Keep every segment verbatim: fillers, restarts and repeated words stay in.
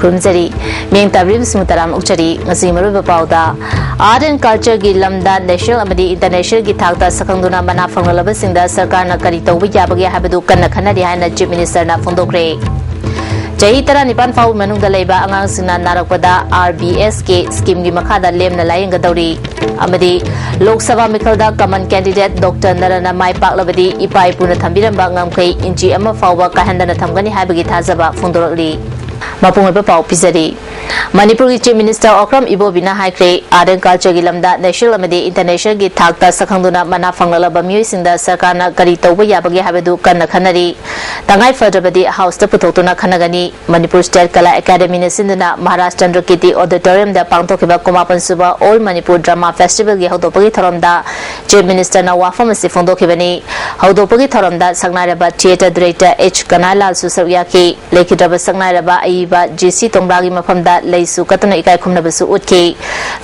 ꯈꯨꯔꯨꯝꯖꯔꯤ꯫ ꯃꯤꯡ ꯇꯥꯕꯤꯔꯤꯕꯁꯤꯡꯕꯨ ꯇꯔꯥꯝꯅ ꯑꯣꯛꯆꯔꯤ꯫ ꯉꯁꯤ ꯃꯔꯨꯑꯣꯏꯕ ꯄꯥꯎꯗ, Art and Culture ꯒꯤ ꯂꯝꯗ national ꯑꯃꯗꯤ international ꯒꯤ ꯊꯥꯛꯇ ꯁꯛꯈꯪꯗꯨꯅ ꯃꯅꯥ ꯐꯪꯂꯛꯂꯕꯁꯤꯡꯗ ꯁꯔꯀꯥꯔꯅ ꯀꯔꯤ ꯇꯧꯕ ꯌꯥꯕꯒꯦ ꯍꯥꯏꯕꯗꯨ ꯀꯟꯅ ꯈꯟꯅꯔꯤ ꯍꯥꯏꯅ Chief Minister ꯅ ꯐꯣꯡꯗꯣꯛꯈ꯭ꯔꯦ꯫ ꯆꯍꯤ ꯇꯔꯥꯅꯤꯄꯥꯟ ꯐꯥꯎꯕ ꯃꯅꯨꯡꯗ ꯂꯩꯕ ꯑꯉꯥꯡꯁꯤꯡꯅ ꯅꯥꯔꯛꯄꯗ R B S K scheme ꯒꯤ ꯃꯈꯥꯗ ꯂꯦꯝꯅ ꯂꯥꯌꯦꯡꯒꯗꯧꯔꯤ꯫ ꯑꯃꯗꯤ Lok Sabha ꯃꯤꯈꯜꯗ common candidate Doctor ꯅꯔꯟꯅ ꯃꯥꯏ ꯄꯥꯛꯂꯕꯗꯤ ꯏꯄꯥ ꯏꯄꯨꯅ ꯊꯝꯕꯤꯔꯝꯕ ꯉꯝꯈꯩ ꯏꯟꯆꯤ ꯑꯃ ꯐꯥꯎꯕ ꯀꯥꯏꯍꯟꯗꯅ ꯊꯝꯒꯅꯤ ꯍꯥꯏꯕꯒꯤ ꯊꯥꯖꯕ ꯐꯣꯡꯗꯣꯔꯛꯂꯤ꯫ ꯃꯄꯨꯡ ꯑꯣꯏꯕ ꯄꯥꯎ ꯄꯤꯖꯔꯤ꯫ ꯃꯅꯤꯄꯨꯔꯒꯤ Chief Minister ꯑꯣꯀ꯭ꯔꯝ ꯏꯕꯣꯕꯤꯅ ꯍꯥꯏꯈ꯭ꯔꯦ, Art and Culture ꯒꯤ ꯂꯝꯗ national ꯑꯃꯗꯤ international ꯒꯤ ꯊꯥꯛꯇ ꯁꯛꯈꯪꯗꯨꯅ ꯃꯅꯥ ꯐꯪꯂꯛꯂꯕ ꯃꯤꯑꯣꯏꯁꯤꯡꯗ ꯁꯔꯀꯥꯔꯅ ꯀꯔꯤ ꯇꯧꯕ ꯌꯥꯕꯒꯦ ꯍꯥꯏꯕꯗꯨ ꯀꯟꯅ ꯈꯟꯅꯔꯤ꯫ ꯇꯉꯥꯏ ꯐꯗ꯭ꯔꯕꯗꯤ House ꯇ ꯄꯨꯊꯣꯛꯇꯨꯅ ꯈꯟꯅꯒꯅꯤ꯫ ꯃꯅꯤꯄꯨꯔ State ꯀꯂꯥ ꯑꯦꯀꯥꯗꯃꯤꯅ ꯁꯤꯟꯗꯨꯅ ꯃꯍꯥꯔꯥꯖ ꯆꯟꯗ꯭ꯔꯀꯤꯔꯇꯤ Auditorium ꯗ ꯄꯥꯡꯊꯣꯛꯈꯤꯕ ꯀꯨꯟꯃꯥꯄꯟ ꯁꯨꯕ All Manipur Drama Festival ꯒꯤ ꯍꯧꯗꯣꯛꯄꯒꯤ ꯊꯧꯔꯝꯗ Chief Minister ꯅ ꯋꯥꯐꯝ ꯑꯁꯤ ꯐꯣꯡꯗꯣꯛꯈꯤꯕꯅꯤ꯫ ꯍꯧꯗꯣꯛꯄꯒꯤ ꯊꯧꯔꯝꯗ ꯁꯛꯅꯥꯏꯔꯕ theatre director H ꯀꯅꯥꯏꯂꯥꯜꯁꯨ ꯁꯔꯨꯛ ꯌꯥꯈꯤ꯫ ꯂꯩꯈꯤꯗ꯭ꯔꯕ ꯁꯛꯅꯥꯏꯔꯕ ꯑꯏꯕ J C ꯇꯣꯡꯕ꯭ꯔꯥꯒꯤ ꯃꯐꯝꯗ ꯂꯩꯁꯨ ꯀꯠꯇꯨꯅ ꯏꯀꯥꯏ ꯈꯨꯝꯅꯕꯁꯨ ꯎꯠꯈꯤ꯫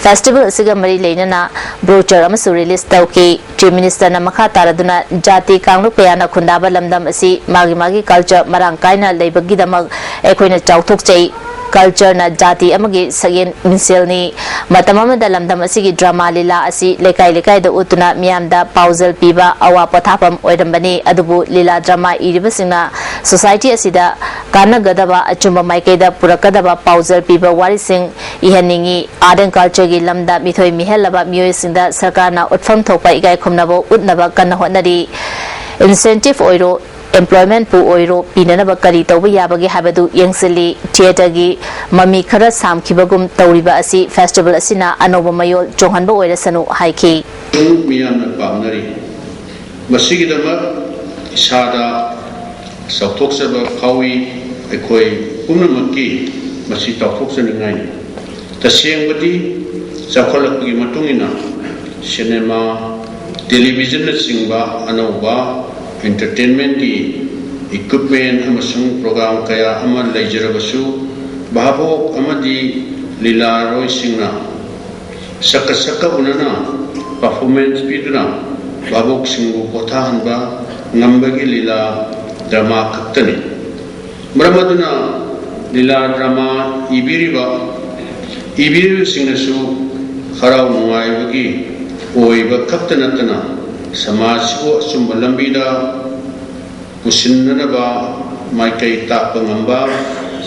Festival ꯑꯁꯤꯒ ꯃꯔꯤ ꯂꯩꯅꯅ brochure ꯑꯃꯁꯨ release ꯇꯧꯈꯤ꯫ Chief Minister ꯅ ꯃꯈꯥ ꯇꯥꯔꯗꯨꯅ ꯖꯥꯇꯤ ꯀꯥꯡꯂꯨꯞ ꯀꯌꯥꯅ ꯈꯨꯟꯗꯥꯕ ꯂꯝꯗꯝ ꯑꯁꯤ ꯃꯥꯒꯤ ꯃꯥꯒꯤ culture ꯃꯔꯥꯡ ꯀꯥꯏꯅ ꯂꯩꯕꯒꯤꯗꯃꯛ ꯑꯩꯈꯣꯏꯅ ꯆꯥꯎꯊꯣꯛꯆꯩ꯫ Culture ꯅ ꯖꯥꯇꯤ ꯑꯃꯒꯤ ꯁꯛꯌꯦꯟ ꯃꯤꯡꯁꯦꯜꯅꯤ꯫ ꯃꯇꯝ ꯑꯃꯗ ꯂꯝꯗꯝ ꯑꯁꯤꯒꯤ drama ꯂꯤꯂꯥ ꯑꯁꯤ ꯂꯩꯀꯥꯏ ꯂꯩꯀꯥꯏꯗ ꯎꯠꯇꯨꯅ ꯃꯤꯌꯥꯝꯗ ꯄꯥꯎꯖꯦꯜ ꯄꯤꯕ ꯑꯋꯥ ꯄꯣꯊꯥꯐꯝ ꯑꯣꯏꯔꯝꯕꯅꯤ꯫ ꯑꯗꯨꯕꯨ ꯂꯤꯂꯥ drama ꯏꯔꯤꯕꯁꯤꯡꯅ society ꯑꯁꯤꯗ ꯀꯥꯟꯅꯒꯗꯕ, ꯑꯆꯨꯝꯕ ꯃꯥꯏꯀꯩꯗ ꯄꯨꯔꯛꯀꯗꯕ ꯄꯥꯎꯖꯦꯜ ꯄꯤꯕ ꯋꯥꯔꯤꯁꯤꯡ ꯏꯍꯟꯅꯤꯡꯏ꯫ Art and Culture ꯒꯤ ꯂꯝꯗ ꯃꯤꯊꯣꯏ ꯃꯤꯍꯦꯜꯂꯕ ꯃꯤꯑꯣꯏꯁꯤꯡꯗ ꯁꯔꯀꯥꯔꯅ ꯎꯠꯐꯝ ꯊꯣꯛꯄ ꯏꯀꯥꯏ ꯈꯨꯝꯅꯕ ꯎꯠꯅꯕ ꯀꯟꯅ ꯍꯣꯠꯅꯔꯤ꯫ Incentive ꯑꯣꯏꯔꯣ, employment ꯄꯨ ꯑꯣꯏꯔꯣ, ꯄꯤꯅꯅꯕ ꯀꯔꯤ ꯇꯧꯕ ꯌꯥꯕꯒꯦ ꯍꯥꯏꯕꯗꯨ ꯌꯦꯡꯁꯤꯜꯂꯤ꯫ Theatre ꯒꯤ ꯃꯃꯤ ꯈꯔ ꯁꯥꯝꯈꯤꯕꯒꯨꯝ ꯇꯧꯔꯤꯕ ꯑꯁꯤ festival ꯑꯁꯤꯅ ꯑꯅꯧꯕ ꯃꯌꯣꯜ ꯆꯣꯡꯍꯟꯕ ꯑꯣꯏꯔꯁꯅꯨ ꯍꯥꯏꯈꯤ꯫ ꯃꯤꯌꯥꯝꯅ ꯄꯥꯝꯅꯔꯤ꯫ ꯃꯁꯤꯒꯤꯗꯃꯛ ꯏꯁꯥꯗ ꯆꯥꯎꯊꯣꯛꯆꯕ ꯐꯥꯎꯏ꯫ ꯑꯩꯈꯣꯏ ꯄꯨꯝꯅꯃꯛꯀꯤ ꯃꯁꯤ ꯆꯥꯎꯊꯣꯛꯆꯅꯤꯡꯉꯥꯏꯅꯤ꯫ ꯇꯁꯦꯡꯕꯗꯤ ꯆꯥꯎꯈꯠꯂꯛꯄꯒꯤ ꯃꯇꯨꯡ ꯏꯟꯅ cinema, television ꯅꯆꯤꯡꯕ ꯑꯅꯧꯕ entertainment ꯀꯤ equipment ꯑꯃꯁꯨꯡ program ꯀꯌꯥ ꯑꯃ ꯂꯩꯖꯔꯕꯁꯨ, ꯚꯥꯕꯣꯛ ꯑꯃꯗꯤ ꯂꯤꯂꯥꯔꯣꯏꯁꯤꯡꯅ ꯁꯛꯀ ꯁꯛꯀ ꯎꯅꯅ performance ꯄꯤꯗꯨꯅ ꯚꯥꯕꯣꯛꯁꯤꯡꯕꯨ ꯄꯣꯊꯥꯍꯟꯕ ꯉꯝꯕꯒꯤ ꯂꯤꯂꯥ drama ꯈꯛꯇꯅꯤ꯫ ꯃꯔꯝ ꯑꯗꯨꯅ ꯂꯤꯂꯥ ꯗ꯭ꯔꯃꯥ ꯏꯕꯤꯔꯤꯕ ꯏꯕꯤꯔꯤꯕꯁꯤꯡꯅꯁꯨ ꯍꯔꯥꯎ ꯅꯨꯡꯉꯥꯏꯕꯒꯤ ꯑꯣꯏꯕ ꯈꯛꯇ ꯅꯠꯇꯅ ꯁꯃꯥꯖꯁꯤꯕꯨ ꯑꯆꯨꯝꯕ ꯂꯝꯕꯤꯗ ꯄꯨꯁꯤꯟꯅꯅꯕ ꯃꯥꯏꯀꯩ ꯇꯥꯛꯄ ꯉꯝꯕ,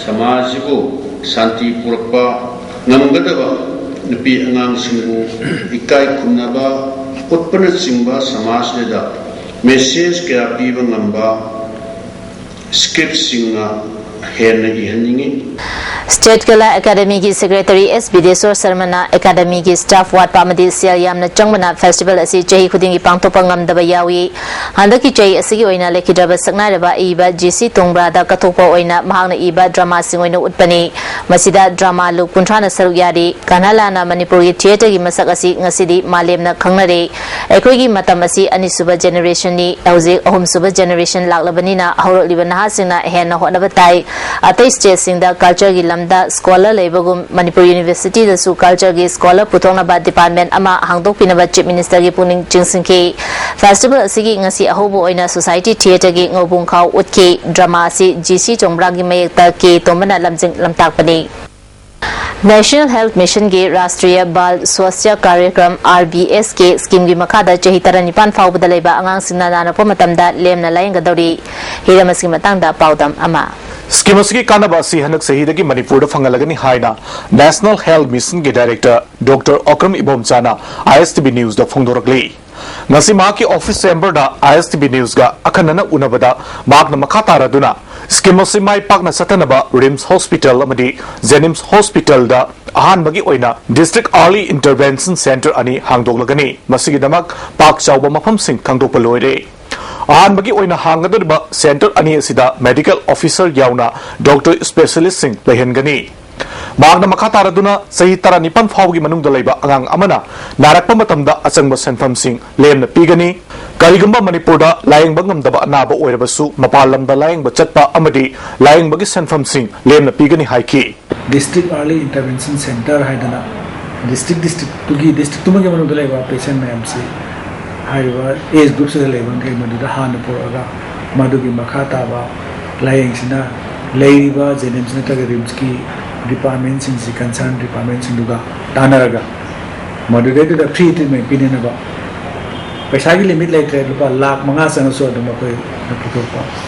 ꯁꯃꯥꯖꯁꯤꯕꯨ ꯁꯥꯟꯇꯤ ꯄꯨꯔꯛꯄ ꯉꯝꯒꯗꯕ ꯅꯨꯄꯤ ꯑꯉꯥꯡꯁꯤꯡꯕꯨ ꯏꯀꯥꯏ ꯈꯨꯝꯅꯕ ꯎꯠꯄꯅꯆꯤꯡꯕ ꯁꯃꯥꯖꯁꯤꯗ ꯃꯦꯁꯦꯖ ꯀꯌꯥ ꯄꯤꯕ ꯉꯝꯕ ꯁ꯭ꯀ꯭ꯔꯤꯞꯁꯤꯡꯅ ꯍꯦꯟꯅ ꯏꯍꯟꯅꯤꯡꯏ꯫ ꯁ꯭ꯇꯦꯠ ꯀꯂꯥ ꯑꯦꯀꯥꯗꯃꯤꯒꯤ ꯁꯦꯀ꯭ꯔꯦꯇꯔꯤ ꯑꯦꯁ ꯕꯤꯗꯦꯁꯣꯔ ꯁꯔꯃꯅ ꯑꯦꯀꯥꯗꯃꯤꯒꯤ ꯁ꯭ꯇꯥꯐ ꯋꯥꯠꯄ ꯑꯃꯗꯤ ꯁꯦꯜ ꯌꯥꯝꯅ ꯆꯪꯕꯅ ꯐꯦꯁꯇꯤꯚꯦꯜ ꯑꯁꯤ ꯆꯍꯤ ꯈꯨꯗꯤꯡꯒꯤ ꯄꯥꯡꯊꯣꯛꯄ ꯉꯝꯗꯕ ꯌꯥꯎꯏ꯫ ꯍꯟꯗꯛꯀꯤ ꯆꯍꯤ ꯑꯁꯤꯒꯤ ꯑꯣꯏꯅ ꯂꯩꯈꯤꯗ꯭ꯔꯕ ꯁꯛꯅꯥꯏꯔꯕ ꯑꯏꯕ ꯖꯤ ꯁꯤ ꯇꯣꯡꯕ꯭ꯔꯥꯗ ꯀꯠꯊꯣꯛꯄ ꯑꯣꯏꯅ ꯃꯍꯥꯛꯅ ꯏꯕ ꯗ꯭ꯔꯃꯥꯁꯤꯡ ꯑꯣꯏꯅ ꯎꯠꯄꯅꯤ꯫ ꯃꯁꯤꯗ ꯗ꯭ꯔꯃꯥ ꯂꯨꯞ ꯀꯨꯟꯊ꯭ꯔꯥꯅ ꯁꯔꯨꯛ ꯌꯥꯔꯤ꯫ ꯀꯟꯍꯂꯥꯅ ꯃꯅꯤꯄꯨꯔꯒꯤ ꯊꯤꯌꯦꯇꯔꯒꯤ ꯃꯁꯛ ꯑꯁꯤ ꯉꯁꯤꯗꯤ ꯃꯥꯂꯦꯝꯅ ꯈꯪꯅꯔꯦ꯫ ꯑꯩꯈꯣꯏꯒꯤ ꯃꯇꯝ ꯑꯁꯤ ꯑꯅꯤꯁꯨꯕ ꯖꯦꯅꯦꯔꯦꯁꯟꯅꯤ꯫ ꯍꯧꯖꯤꯛ ꯑꯍꯨꯝꯁꯨꯕ ꯖꯦꯅꯦꯔꯦꯁꯟ ꯂꯥꯛꯂꯕꯅꯤꯅ ꯍꯧꯔꯛꯂꯤꯕ ꯅꯍꯥꯁꯤꯡꯅ ꯍꯦꯟꯅ ꯍꯣꯠꯅꯕ ꯇꯥꯏ꯫ ꯑꯇꯩ ꯁ꯭ꯇꯦꯠꯁꯤꯡꯗ ꯀꯜꯆꯔꯒꯤ ꯂꯝꯗ ꯁ꯭ꯀꯣꯂꯔ ꯂꯩꯕꯒꯨꯝ ꯃꯅꯤꯄꯨꯔ ꯌꯨꯅꯤꯚꯔꯁꯤꯇꯤꯗꯁꯨ ꯀꯜꯆꯔꯒꯤ ꯁ꯭ꯀꯣꯂꯔ ꯄꯨꯊꯣꯛꯅꯕ ꯗꯤꯄꯥꯔꯠꯃꯦꯟ ꯑꯃ ꯍꯥꯡꯗꯣꯛꯄꯤꯅꯕ ꯆꯤꯐ ꯃꯤꯅꯤꯁꯇꯔꯒꯤ ꯄꯨꯛꯅꯤꯡ ꯆꯤꯡꯁꯤꯟꯈꯤ꯫ ꯐꯦꯁꯇꯤꯚꯦꯜ ꯑꯁꯤꯒꯤ ꯉꯁꯤ ꯑꯍꯧꯕ ꯑꯣꯏꯅ ꯁꯣꯁꯥꯏꯇꯤ ꯊꯤꯌꯦꯇꯔꯒꯤ ꯉꯧꯕꯨꯡ ꯈꯥꯎ ꯎꯠꯈꯤ꯫ ꯗ꯭ꯔꯃꯥ ꯑꯁꯤ ꯖꯤ ꯁꯤ ꯆꯣꯡꯕ꯭ꯔꯥꯒꯤ ꯃꯌꯦꯛꯇ ꯀꯦ ꯇꯣꯝꯕꯅ ꯂꯝꯖꯤꯡ ꯂꯝꯇꯥꯛꯄꯅꯤ꯫ ꯅꯦꯁꯅꯦꯜ ꯍꯦꯜꯊ ꯃꯤꯁꯟꯒꯤ ꯔꯥꯁꯇ꯭ꯔꯤꯌ ꯕꯥꯜ ꯁ꯭ꯋꯥꯁꯊ꯭ꯌ ꯀꯥꯔꯌꯀ꯭ꯔꯝ, ꯑꯥꯔ ꯕꯤ ꯑꯦꯁ ꯀꯦ, ꯁ꯭ꯀꯤꯝꯒꯤ ꯃꯈꯥꯗ ꯆꯍꯤ ꯇꯔꯥꯅꯤꯄꯥꯟ ꯐꯥꯎꯕꯗ ꯂꯩꯕ ꯑꯉꯥꯡꯁꯤꯡꯅ ꯅꯥꯔꯛꯄ ꯃꯇꯝꯗ ꯂꯦꯝꯅ ꯂꯥꯌꯦꯡꯒꯗꯧꯔꯤ꯫ ꯍꯤꯔꯝ ꯑꯁꯤꯒꯤ ꯃꯇꯥꯡꯗ ꯄꯥꯎꯗꯝ ꯑꯃ꯫ ꯁ꯭ꯀꯤꯝ ꯑꯁꯤꯒꯤ ꯀꯥꯟꯅꯕ ꯑꯁꯤ ꯍꯟꯗꯛ ꯆꯍꯤꯗꯒꯤ ꯃꯅꯤꯄꯨꯔꯗ ꯐꯪꯍꯜꯂꯒꯅꯤ ꯍꯥꯏꯅ ꯅꯦꯁꯅꯦꯜ ꯍꯦꯜꯊ ꯃꯤꯁꯟꯒꯤ ꯗꯥꯏꯔꯦꯛꯇꯔ ꯗꯣꯛꯇꯔ ꯑꯣꯀ꯭ꯔꯝ ꯏꯕꯣꯝꯆꯥꯅ ꯑꯥꯏ ꯑꯦꯁ ꯇꯤ ꯚꯤ ꯅ꯭ꯌꯨꯁꯇ ꯐꯣꯡꯗꯣꯔꯛꯂꯤ꯫ ꯉꯁꯤ ꯃꯍꯥꯛꯀꯤ ꯑꯣꯐꯤꯁ ꯆꯦꯝꯕꯔꯗ ꯑꯥꯏ ꯑꯦꯁ ꯇꯤ ꯚꯤ ꯅ꯭ꯌꯨꯁꯀ ꯑꯈꯟꯅꯅ ꯎꯅꯕꯗ ꯃꯍꯥꯛꯅ ꯃꯈꯥ ꯇꯥꯔꯗꯨꯅ ꯁ꯭ꯀꯤꯝ ꯑꯁꯤ ꯃꯥꯏ ꯄꯥꯛꯅ ꯆꯠꯊꯅꯕ ꯔꯤꯝꯁ ꯍꯣꯁꯄꯤꯇꯥꯜ ꯑꯃꯗꯤ ꯖꯦꯅꯤꯝꯁ ꯍꯣꯁꯄꯤꯇꯥꯜꯗ ꯑꯍꯥꯟꯕꯒꯤ ꯑꯣꯏꯅ ꯗꯤꯁꯇ꯭ꯔꯤꯛ ꯑꯥꯔꯂꯤ ꯏꯟꯇꯔꯚꯦꯟꯁꯟ ꯁꯦꯟꯇꯔ ꯑꯅꯤ ꯍꯥꯡꯗꯣꯛꯂꯒꯅꯤ꯫ ꯃꯁꯤꯒꯤꯗꯃꯛ ꯄꯥꯛ ꯆꯥꯎꯕ ꯃꯐꯝꯁꯤꯡ ꯈꯪꯗꯣꯛꯄ ꯂꯣꯏꯔꯦ꯫ ꯑꯍꯥꯟꯕꯒꯤ ꯑꯣꯏꯅ ꯍꯥꯡꯒꯗꯧꯔꯤꯕ ꯁꯦꯟꯇꯔ ꯑꯅꯤ ꯑꯁꯤꯗ ꯃꯦꯗꯤꯀꯦꯜ ꯑꯣꯐꯤꯁꯔ ꯌꯥꯎꯅ ꯗꯣꯛꯇꯔ ꯁ꯭ꯄꯦꯁꯤꯌꯦꯂꯤꯁꯁꯤꯡ ꯂꯩꯍꯟꯒꯅꯤ꯫ ꯃꯍꯥꯛꯅ ꯃꯈꯥ ꯇꯥꯔꯗꯨꯅ ꯆꯍꯤ ꯇꯔꯥꯅꯤꯄꯥꯟ ꯐꯥꯎꯕꯒꯤ ꯃꯅꯨꯡꯗ ꯂꯩꯕ ꯑꯉꯥꯡ ꯑꯃꯅ ꯅꯥꯔꯛꯄ ꯃꯇꯝꯗ ꯑꯆꯪꯕ ꯁꯦꯟꯐꯝꯁꯤꯡ ꯂꯦꯝꯅ ꯄꯤꯒꯅꯤ꯫ ꯀꯔꯤꯒꯨꯝꯕ ꯃꯅꯤꯄꯨꯔꯗ ꯂꯥꯌꯦꯡꯕ ꯉꯝꯗꯕ ꯑꯅꯥꯕ ꯑꯣꯏꯔꯕꯁꯨ ꯃꯄꯥꯟ ꯂꯝꯗ ꯂꯥꯌꯦꯡꯕ ꯆꯠꯄ ꯑꯃꯗꯤ ꯂꯥꯌꯦꯡꯕꯒꯤ ꯁꯦꯟꯐꯝꯁꯤꯡ ꯂꯦꯝꯅ ꯄꯤꯒꯅꯤ ꯍꯥꯏꯈꯤ꯫ District Early Intervention Centre ꯍꯥꯏꯗꯅ district districtꯇꯨꯒꯤ districtꯇꯨꯃꯒꯤ ꯃꯅꯨꯡꯗ ꯂꯩꯕ patient ꯃꯌꯥꯝꯁꯤ ꯍꯥꯏꯔꯤꯕ age groupꯁꯤꯗ ꯂꯩꯕ ꯃꯈꯩ ꯃꯗꯨꯗ ꯍꯥꯟꯅ ꯄꯨꯔꯛꯑꯒ ꯃꯗꯨꯒꯤ ꯃꯈꯥ ꯇꯥꯕ ꯂꯥꯌꯦꯡꯁꯤꯅ ꯂꯩꯔꯤꯕ ꯖꯦꯅꯤꯝꯁ ꯅꯠꯇ꯭ꯔꯒ ꯔꯤꯝꯁꯀꯤ ꯗꯤꯄꯥꯔꯠꯃꯦꯟꯁꯤꯡꯁꯤ, ꯀꯟꯁꯔꯟ ꯗꯤꯄꯥꯔꯠꯃꯦꯟꯁꯤꯡꯗꯨꯒ ꯇꯥꯟꯅꯔꯒ ꯃꯗꯨꯗꯩꯗꯨꯗ ꯐ꯭ꯔꯤ ꯇ꯭ꯔꯤꯠꯃꯦꯟ ꯄꯤꯅꯅꯕ, ꯄꯩꯁꯥꯒꯤ ꯂꯤꯃꯤꯠ ꯂꯩꯇ꯭ꯔꯦ, ꯂꯨꯄꯥ ꯂꯥꯈ ꯃꯉꯥ ꯆꯪꯉꯁꯨ ꯑꯗꯨꯝ ꯑꯩꯈꯣꯏꯅ ꯄꯨꯊꯣꯛꯄ,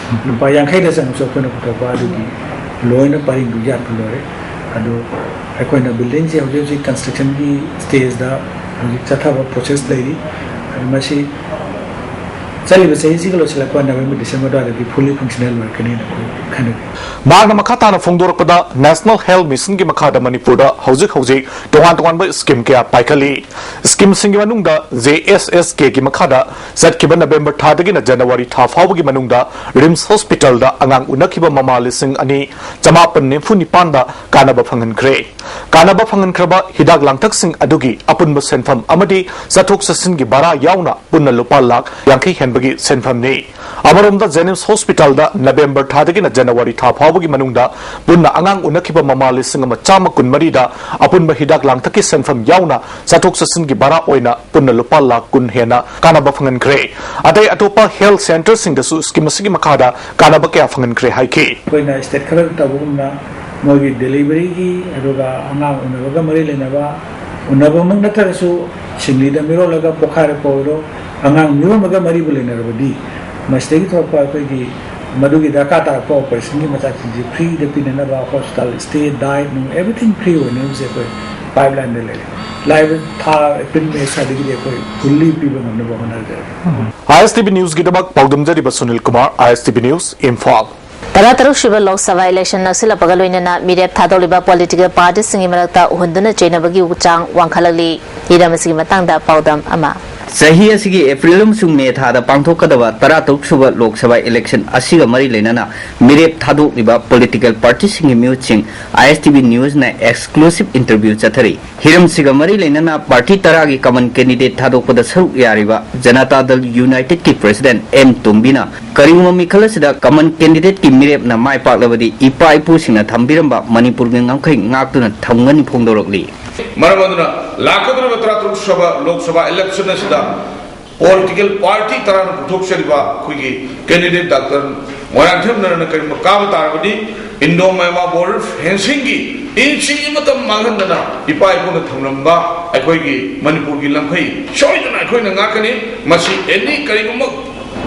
ꯂꯨꯄꯥ ꯌꯥꯡꯈꯩꯗ ꯆꯪꯉꯁꯨ ꯑꯩꯈꯣꯏꯅ ꯄꯨꯊꯣꯛꯄ, ꯑꯗꯨꯒꯤ ꯂꯣꯏꯅ ꯄꯔꯤꯡꯗꯨ ꯌꯥꯠꯄ ꯂꯣꯏꯔꯦ꯫ ꯑꯗꯨ ꯑꯩꯈꯣꯏꯅ ꯕꯤꯜꯗꯤꯡꯁꯦ ꯍꯧꯖꯤꯛ ꯍꯧꯖꯤꯛ ꯀꯟꯁꯇ꯭ꯔꯛꯁꯟꯒꯤ ꯁ꯭ꯇꯦꯖꯇ ꯍꯧꯖꯤꯛ ꯆꯠꯊꯕ ꯄ꯭ꯔꯣꯁꯦꯁ ꯂꯩꯔꯤ꯫ ꯑꯗꯨ ꯃꯁꯤ ꯆꯠꯂꯤꯕ ꯆꯍꯤꯁꯤꯒ ꯂꯣꯏꯁꯤꯜꯂꯛꯄ ꯅꯕꯦꯝꯕꯔ ꯗꯤꯁꯦꯝꯕꯔ ꯑꯗꯨꯋꯥꯏꯗꯗꯤ ꯐꯨꯜꯂꯤ ꯐꯪꯁꯅꯦꯜ ꯑꯣꯏꯔꯛꯀꯅꯤꯅ ꯑꯩꯈꯣꯏ ꯈꯟꯅꯔꯤ꯫ ꯃꯍꯥꯛꯅ ꯃꯈꯥ ꯇꯥꯅ ꯐꯣꯡꯗꯣꯔꯛꯄꯗ, ꯅꯦꯁꯅꯦꯜ ꯍꯦꯜꯊ ꯃꯤꯁꯟꯒꯤ ꯃꯈꯥꯗ ꯃꯅꯤꯄꯨꯔꯗ ꯍꯧꯖꯤꯛ ꯍꯧꯖꯤꯛ ꯇꯣꯉꯥꯟ ꯇꯣꯉꯥꯟꯕ ꯁ꯭ꯀꯤꯝ ꯀꯌꯥ ꯄꯥꯏꯈꯠꯂꯤ꯫ ꯁ꯭ꯀꯤꯝꯁꯤꯡꯒꯤ ꯃꯅꯨꯡꯗ ꯖꯦ ꯑꯦꯁ ꯑꯦꯁ ꯀꯦꯒꯤ ꯃꯈꯥꯗ ꯆꯠꯈꯤꯕ ꯅꯕꯦꯝꯕꯔ ꯊꯥꯗꯒꯤꯅ ꯖꯅꯋꯥꯔꯤ ꯊꯥ ꯐꯥꯎꯕꯒꯤ ꯃꯅꯨꯡꯗ ꯔꯤꯝꯁ ꯍꯣꯁꯄꯤꯇꯥꯜꯗ ꯑꯉꯥꯡ ꯎꯅꯈꯤꯕ ꯃꯃꯥ ꯂꯤꯁꯤꯡ ꯑꯅꯤ ꯆꯃꯥꯄꯟ ꯅꯤꯐꯨ ꯅꯤꯄꯥꯟꯗ ꯀꯥꯟꯅꯕ ꯐꯪꯍꯟꯈ꯭ꯔꯦ꯫ ꯀꯥꯟꯅꯕ ꯐꯪꯍꯟꯈ꯭ꯔꯕ ꯍꯤꯗꯥꯛ ꯂꯥꯡꯊꯛꯁꯤꯡ ꯑꯗꯨꯒꯤ ꯑꯄꯨꯟꯕ ꯁꯦꯟꯐꯝ ꯑꯃꯗꯤ ꯆꯠꯊꯣꯛ ꯆꯠꯁꯤꯟꯒꯤ ꯚꯔꯥ ꯌꯥꯎꯅ ꯄꯨꯟꯅ ꯂꯨꯄꯥ ꯂꯥꯈ ꯌꯥꯡꯈꯩ ꯍꯦꯟꯕꯒꯤ ꯁꯦꯟꯐꯝꯅꯤ꯫ ꯑꯃꯔꯣꯝꯗ, ꯖꯦꯅꯤꯝꯁ ꯍꯣꯁꯄꯤꯇꯥꯜꯗ ꯅꯕꯦꯝꯕꯔ ꯊꯥꯗꯒꯤꯅ ꯖꯅꯋꯥꯔꯤ ꯊꯥ ꯐꯥꯎꯕꯒꯤ ꯃꯅꯨꯡꯗ ꯄꯨꯟꯅ ꯑꯉꯥꯡ ꯎꯅꯈꯤꯕ ꯃꯃꯥ ꯂꯤꯁꯤꯡ ꯑꯃ ꯆꯥꯝꯃ ꯀꯨꯟꯃꯔꯤꯗ ꯑꯄꯨꯟꯕ ꯍꯤꯗꯥꯛ ꯂꯥꯡꯊꯛꯀꯤ ꯁꯦꯟꯐꯝ ꯌꯥꯎꯅ ꯆꯠꯊꯣꯛ ꯆꯠꯁꯤꯟꯒꯤ ꯚꯔꯥ ꯑꯣꯏꯅ ꯄꯨꯟꯅ ꯂꯨꯄꯥ ꯂꯥꯈ ꯀꯨꯟ ꯍꯦꯟꯅ ꯀꯥꯟꯅꯕ ꯐꯪꯍꯟꯈ꯭ꯔꯦ꯫ ꯑꯇꯩ ꯑꯇꯣꯞꯄ ꯍꯦꯜꯊ ꯁꯦꯟꯇꯔꯁꯤꯡꯗꯁꯨ ꯁ꯭ꯀꯤꯝ ꯑꯁꯤꯒꯤ ꯃꯈꯥꯗ ꯀꯥꯟꯅꯕ ꯀꯌꯥ ꯐꯪꯍꯟꯈ꯭ꯔꯦ ꯍꯥꯏꯈꯤ꯫ ꯑꯩꯈꯣꯏꯅ ꯁ꯭ꯇꯦꯠ ꯈꯔꯗ ꯇꯧꯕꯒꯨꯝꯅ ꯃꯣꯏꯒꯤ ꯗꯦꯂꯤꯚꯔꯤꯒꯤ, ꯑꯗꯨꯒ ꯑꯉꯥꯡ ꯎꯅꯕꯒ ꯃꯔꯤ ꯂꯩꯅꯕ, ꯎꯅꯕꯃꯛ ꯅꯠꯇ꯭ꯔꯒꯁꯨ ꯁꯤꯡꯂꯤꯗ ꯃꯤꯔꯣꯜꯂꯒ ꯄꯣꯛꯈꯥꯏꯔꯛꯄ ꯑꯣꯏꯔꯣ, ꯑꯉꯥꯡ ꯃꯤꯔꯣꯟꯕꯒ ꯃꯔꯤꯕꯨ ꯂꯩꯅꯔꯕꯗꯤ, ꯃꯁꯤꯗꯒꯤ ꯊꯣꯛꯂꯛꯄ ꯑꯩꯈꯣꯏꯒꯤ ꯃꯗꯨꯒꯤ ꯗꯔꯀꯥꯔ ꯇꯥꯔꯛꯄ ꯑꯣꯄꯔꯦꯁꯟꯒꯤ ꯃꯆꯥꯛꯁꯤꯡꯁꯦ ꯐ꯭ꯔꯤꯗ ꯄꯤꯅꯅꯕ, ꯍꯣꯁꯄꯤꯇꯥꯜ ꯁ꯭ꯇꯦ, ꯗꯥꯏꯠ ꯅꯨꯡ, ꯑꯦꯚ꯭ꯔꯤꯊꯤꯡ ꯐ꯭ꯔꯤ ꯑꯣꯏꯅꯕꯁꯦ ꯑꯩꯈꯣꯏ ꯄꯥꯏꯞꯂꯥꯏꯟꯗ ꯂꯩꯔꯦ꯫ ꯂꯥꯛꯏꯕ ꯊꯥ ꯑꯦꯄ꯭ꯔꯤꯜ ꯃꯦ ꯁ꯭ꯋꯥꯏꯗꯒꯤꯗꯤ ꯑꯩꯈꯣꯏ ꯐꯨꯜꯂꯤ ꯄꯤꯕ ꯉꯝꯅꯕ ꯍꯣꯠꯅꯖꯔꯒꯦ꯫ ꯑꯥꯏ S T V ꯅ꯭ꯌꯨꯁꯀꯤꯗꯃꯛ ꯄꯥꯎꯗꯝꯖꯔꯤꯕ Sunil Kumar, ꯑꯥꯏ S T V news, Imphal. ꯇꯔꯥꯇꯔꯨꯛ ꯁꯨꯕ ꯂꯣꯛ ꯁꯚꯥ ꯏꯂꯦꯛꯁꯟ ꯅꯛꯁꯤꯜꯂꯛꯄꯒ ꯂꯣꯏꯅꯅ ꯃꯤꯔꯦꯞ ꯊꯥꯗꯣꯛꯂꯤꯕ ꯄꯣꯂꯤꯇꯤꯀꯦꯜ ꯄꯥꯔꯇꯤꯁꯤꯡꯒꯤ ꯃꯔꯛꯇ ꯎꯍꯟꯗꯨꯅ ꯆꯩꯅꯕꯒꯤ ꯆꯥꯡ ꯋꯥꯡꯈꯠꯂꯛꯂꯤ꯫ ꯍꯤꯔꯝ ꯑꯁꯤꯒꯤ ꯃꯇꯥꯡꯗ ꯄꯥꯎꯗꯝ ꯑꯃ꯫ ꯆꯍꯤ ꯑꯁꯤꯒꯤ ꯑꯦꯄ꯭ꯔꯤꯜ ꯑꯃꯁꯨꯡ ꯃꯦ ꯊꯥꯗ ꯄꯥꯡꯊꯣꯛꯀꯗꯕ ꯇꯔꯥꯇꯔꯨꯛ ꯁꯨꯕ ꯂꯣꯛ ꯁꯚꯥ ꯏꯂꯦꯛꯁꯟ ꯑꯁꯤꯒ ꯃꯔꯤ ꯂꯩꯅꯅ ꯃꯤꯔꯦꯞ ꯊꯥꯗꯣꯛꯂꯤꯕ ꯄꯣꯂꯤꯇꯤꯀꯦꯜ ꯄꯥꯔꯇꯤꯁꯤꯡꯒꯤ ꯃꯤꯍꯨꯠꯁꯤꯡ ꯑꯥꯏ S T V ꯅ꯭ꯌꯨꯁꯅ exclusive interview ꯆꯠꯊꯔꯤ꯫ ꯍꯤꯔꯝꯁꯤꯒ ꯃꯔꯤ ꯂꯩꯅꯅ ꯄꯥꯔꯇꯤ ꯇꯔꯥꯒꯤ ꯀꯃꯟ ꯀꯦꯟꯗꯤꯗꯦꯠ ꯊꯥꯗꯣꯛꯄꯗ ꯁꯔꯨꯛ ꯌꯥꯔꯤꯕ ꯖꯅꯇꯥ ꯗꯜ ꯌꯨꯅꯥꯏꯇꯦꯗꯀꯤ ꯄ꯭ꯔꯦꯁꯤꯗꯦꯟꯠ ꯑꯦꯝ ꯇꯣꯝꯕꯤꯅ ꯀꯔꯤꯒꯨꯝꯕ ꯃꯤꯈꯜ ꯑꯁꯤꯗ ꯀꯃꯟ ꯀꯦꯟꯗꯤꯗꯦꯠꯀꯤ ꯃꯤꯔꯦꯞꯅ ꯃꯥꯏ ꯄꯥꯛꯂꯕꯗꯤ ꯏꯄꯥ ꯏꯄꯨꯁꯤꯡꯅ ꯊꯝꯕꯤꯔꯝꯕ ꯃꯅꯤꯄꯨꯔꯒꯤ ꯉꯝꯈꯩ ꯉꯥꯛꯇꯨꯅ ꯊꯝꯒꯅꯤ ꯐꯣꯡꯗꯣꯔꯛꯂꯤ꯫ ꯃꯔꯝ ꯑꯗꯨꯅ ꯂꯥꯛꯀꯗꯧꯔꯤꯕ ꯇꯔꯥꯇꯔꯨꯛ ꯁꯨꯕ ꯂꯣꯛ ꯁꯚꯥ ꯏꯂꯦꯛꯁꯟ ꯑꯁꯤꯗ ꯄꯣꯂꯤꯇꯤꯀꯦꯜ ꯄꯥꯔꯇꯤ ꯇꯔꯥꯅ ꯄꯨꯊꯣꯛꯆꯔꯤꯕ ꯑꯩꯈꯣꯏꯒꯤ ꯀꯦꯟꯗꯤꯗꯦꯠ ꯗꯥꯛꯇꯔ ꯃꯣꯏꯔꯥꯡꯊꯦꯝ ꯅꯔꯅ ꯀꯔꯤꯒꯨꯝꯕ ꯀꯥꯕ ꯇꯥꯔꯕꯗꯤ, ꯏꯟꯗꯣ ꯃꯌꯥꯃꯥ ꯕꯣꯔꯗꯔ ꯐꯦꯟꯁꯤꯡꯒꯤ ꯏꯟꯆꯤ ꯑꯃꯠꯇ ꯃꯥꯡꯍꯟꯗꯅ ꯏꯄꯥ ꯏꯄꯨꯅ ꯊꯝꯂꯝꯕ ꯑꯩꯈꯣꯏꯒꯤ ꯃꯅꯤꯄꯨꯔꯒꯤ ꯂꯝꯈꯩ ꯁꯣꯏꯗꯅ ꯑꯩꯈꯣꯏꯅ ꯉꯥꯛꯀꯅꯤ꯫ ꯃꯁꯤ ꯑꯦꯅꯤ ꯀꯔꯤꯒꯨꯝꯕ,